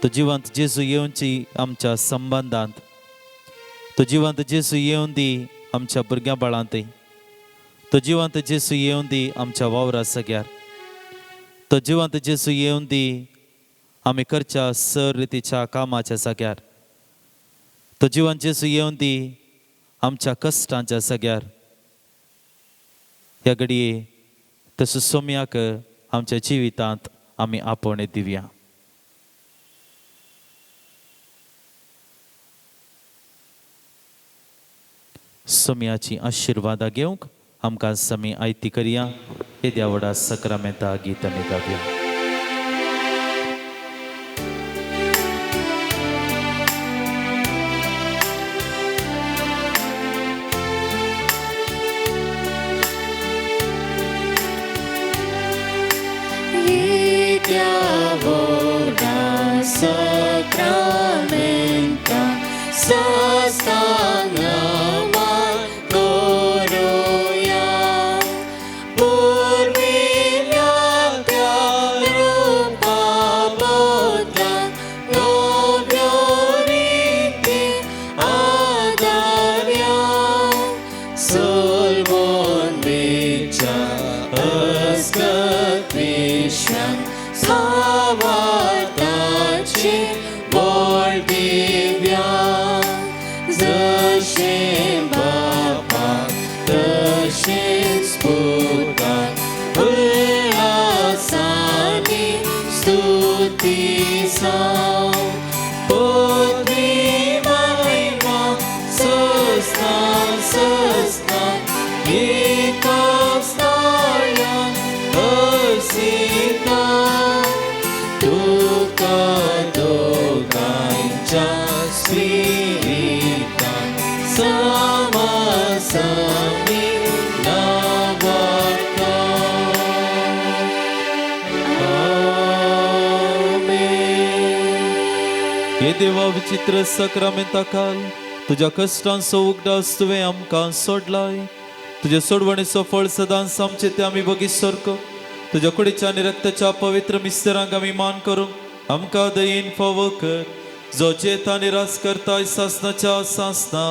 तो जिवंत जेजू येवची आमच्या संबंदांत, तो जिवंत जेजू येवन दी आमच्या भुरग्यां बाळांतय, तो जिवंत जेजू येवन दी आमच्या वावरा सग्यार, तो जिवंत जेजू येवन दी आमी करच्या सर रितीच्या कामाच्या जाग्यार, तो जिवंत जेजू येवन दी आमच्या कश्टांच्या जाग्यार. ह्या घडये तसो सोम्याक आमच्या जिवितांत आमी आपोवणें दिवया. सोम्याची आशिर्वादां घेवंक आमकां समी आयती करया. येद्या व्हडा सक्रामेंता गीत आमी गावया. Sacramenta, sastanaman koruya, purvilya rupa bodla, novyoriti adarya, solmon vicha askat vishwan, savartachi bol divya, जशें बापा तशेंच पुतान उल्हासांनी स्तुती जावं, पदवी महिमा सस्ना सस्ना एकाच ताळ्या हर्षिता, तुका दोगांयच्या स्पिरितान समासमी नावाका. आमेन. हे देवा विचित्र सक्रामेंता काल तुज्या कश्टांचो उगडास तुवें आमकां सोडलाय. तुज्या सोडवणेचो फळ सदांच आमचे ते आमी बगी सारको तुज्या कुडीच्या आनी रक्ताच्या पवित्र मिस्तरांक आमी मान करूंक आमकां दयेन फावो कर, जो जेता आनी राज करताय सासनाच्या सासना.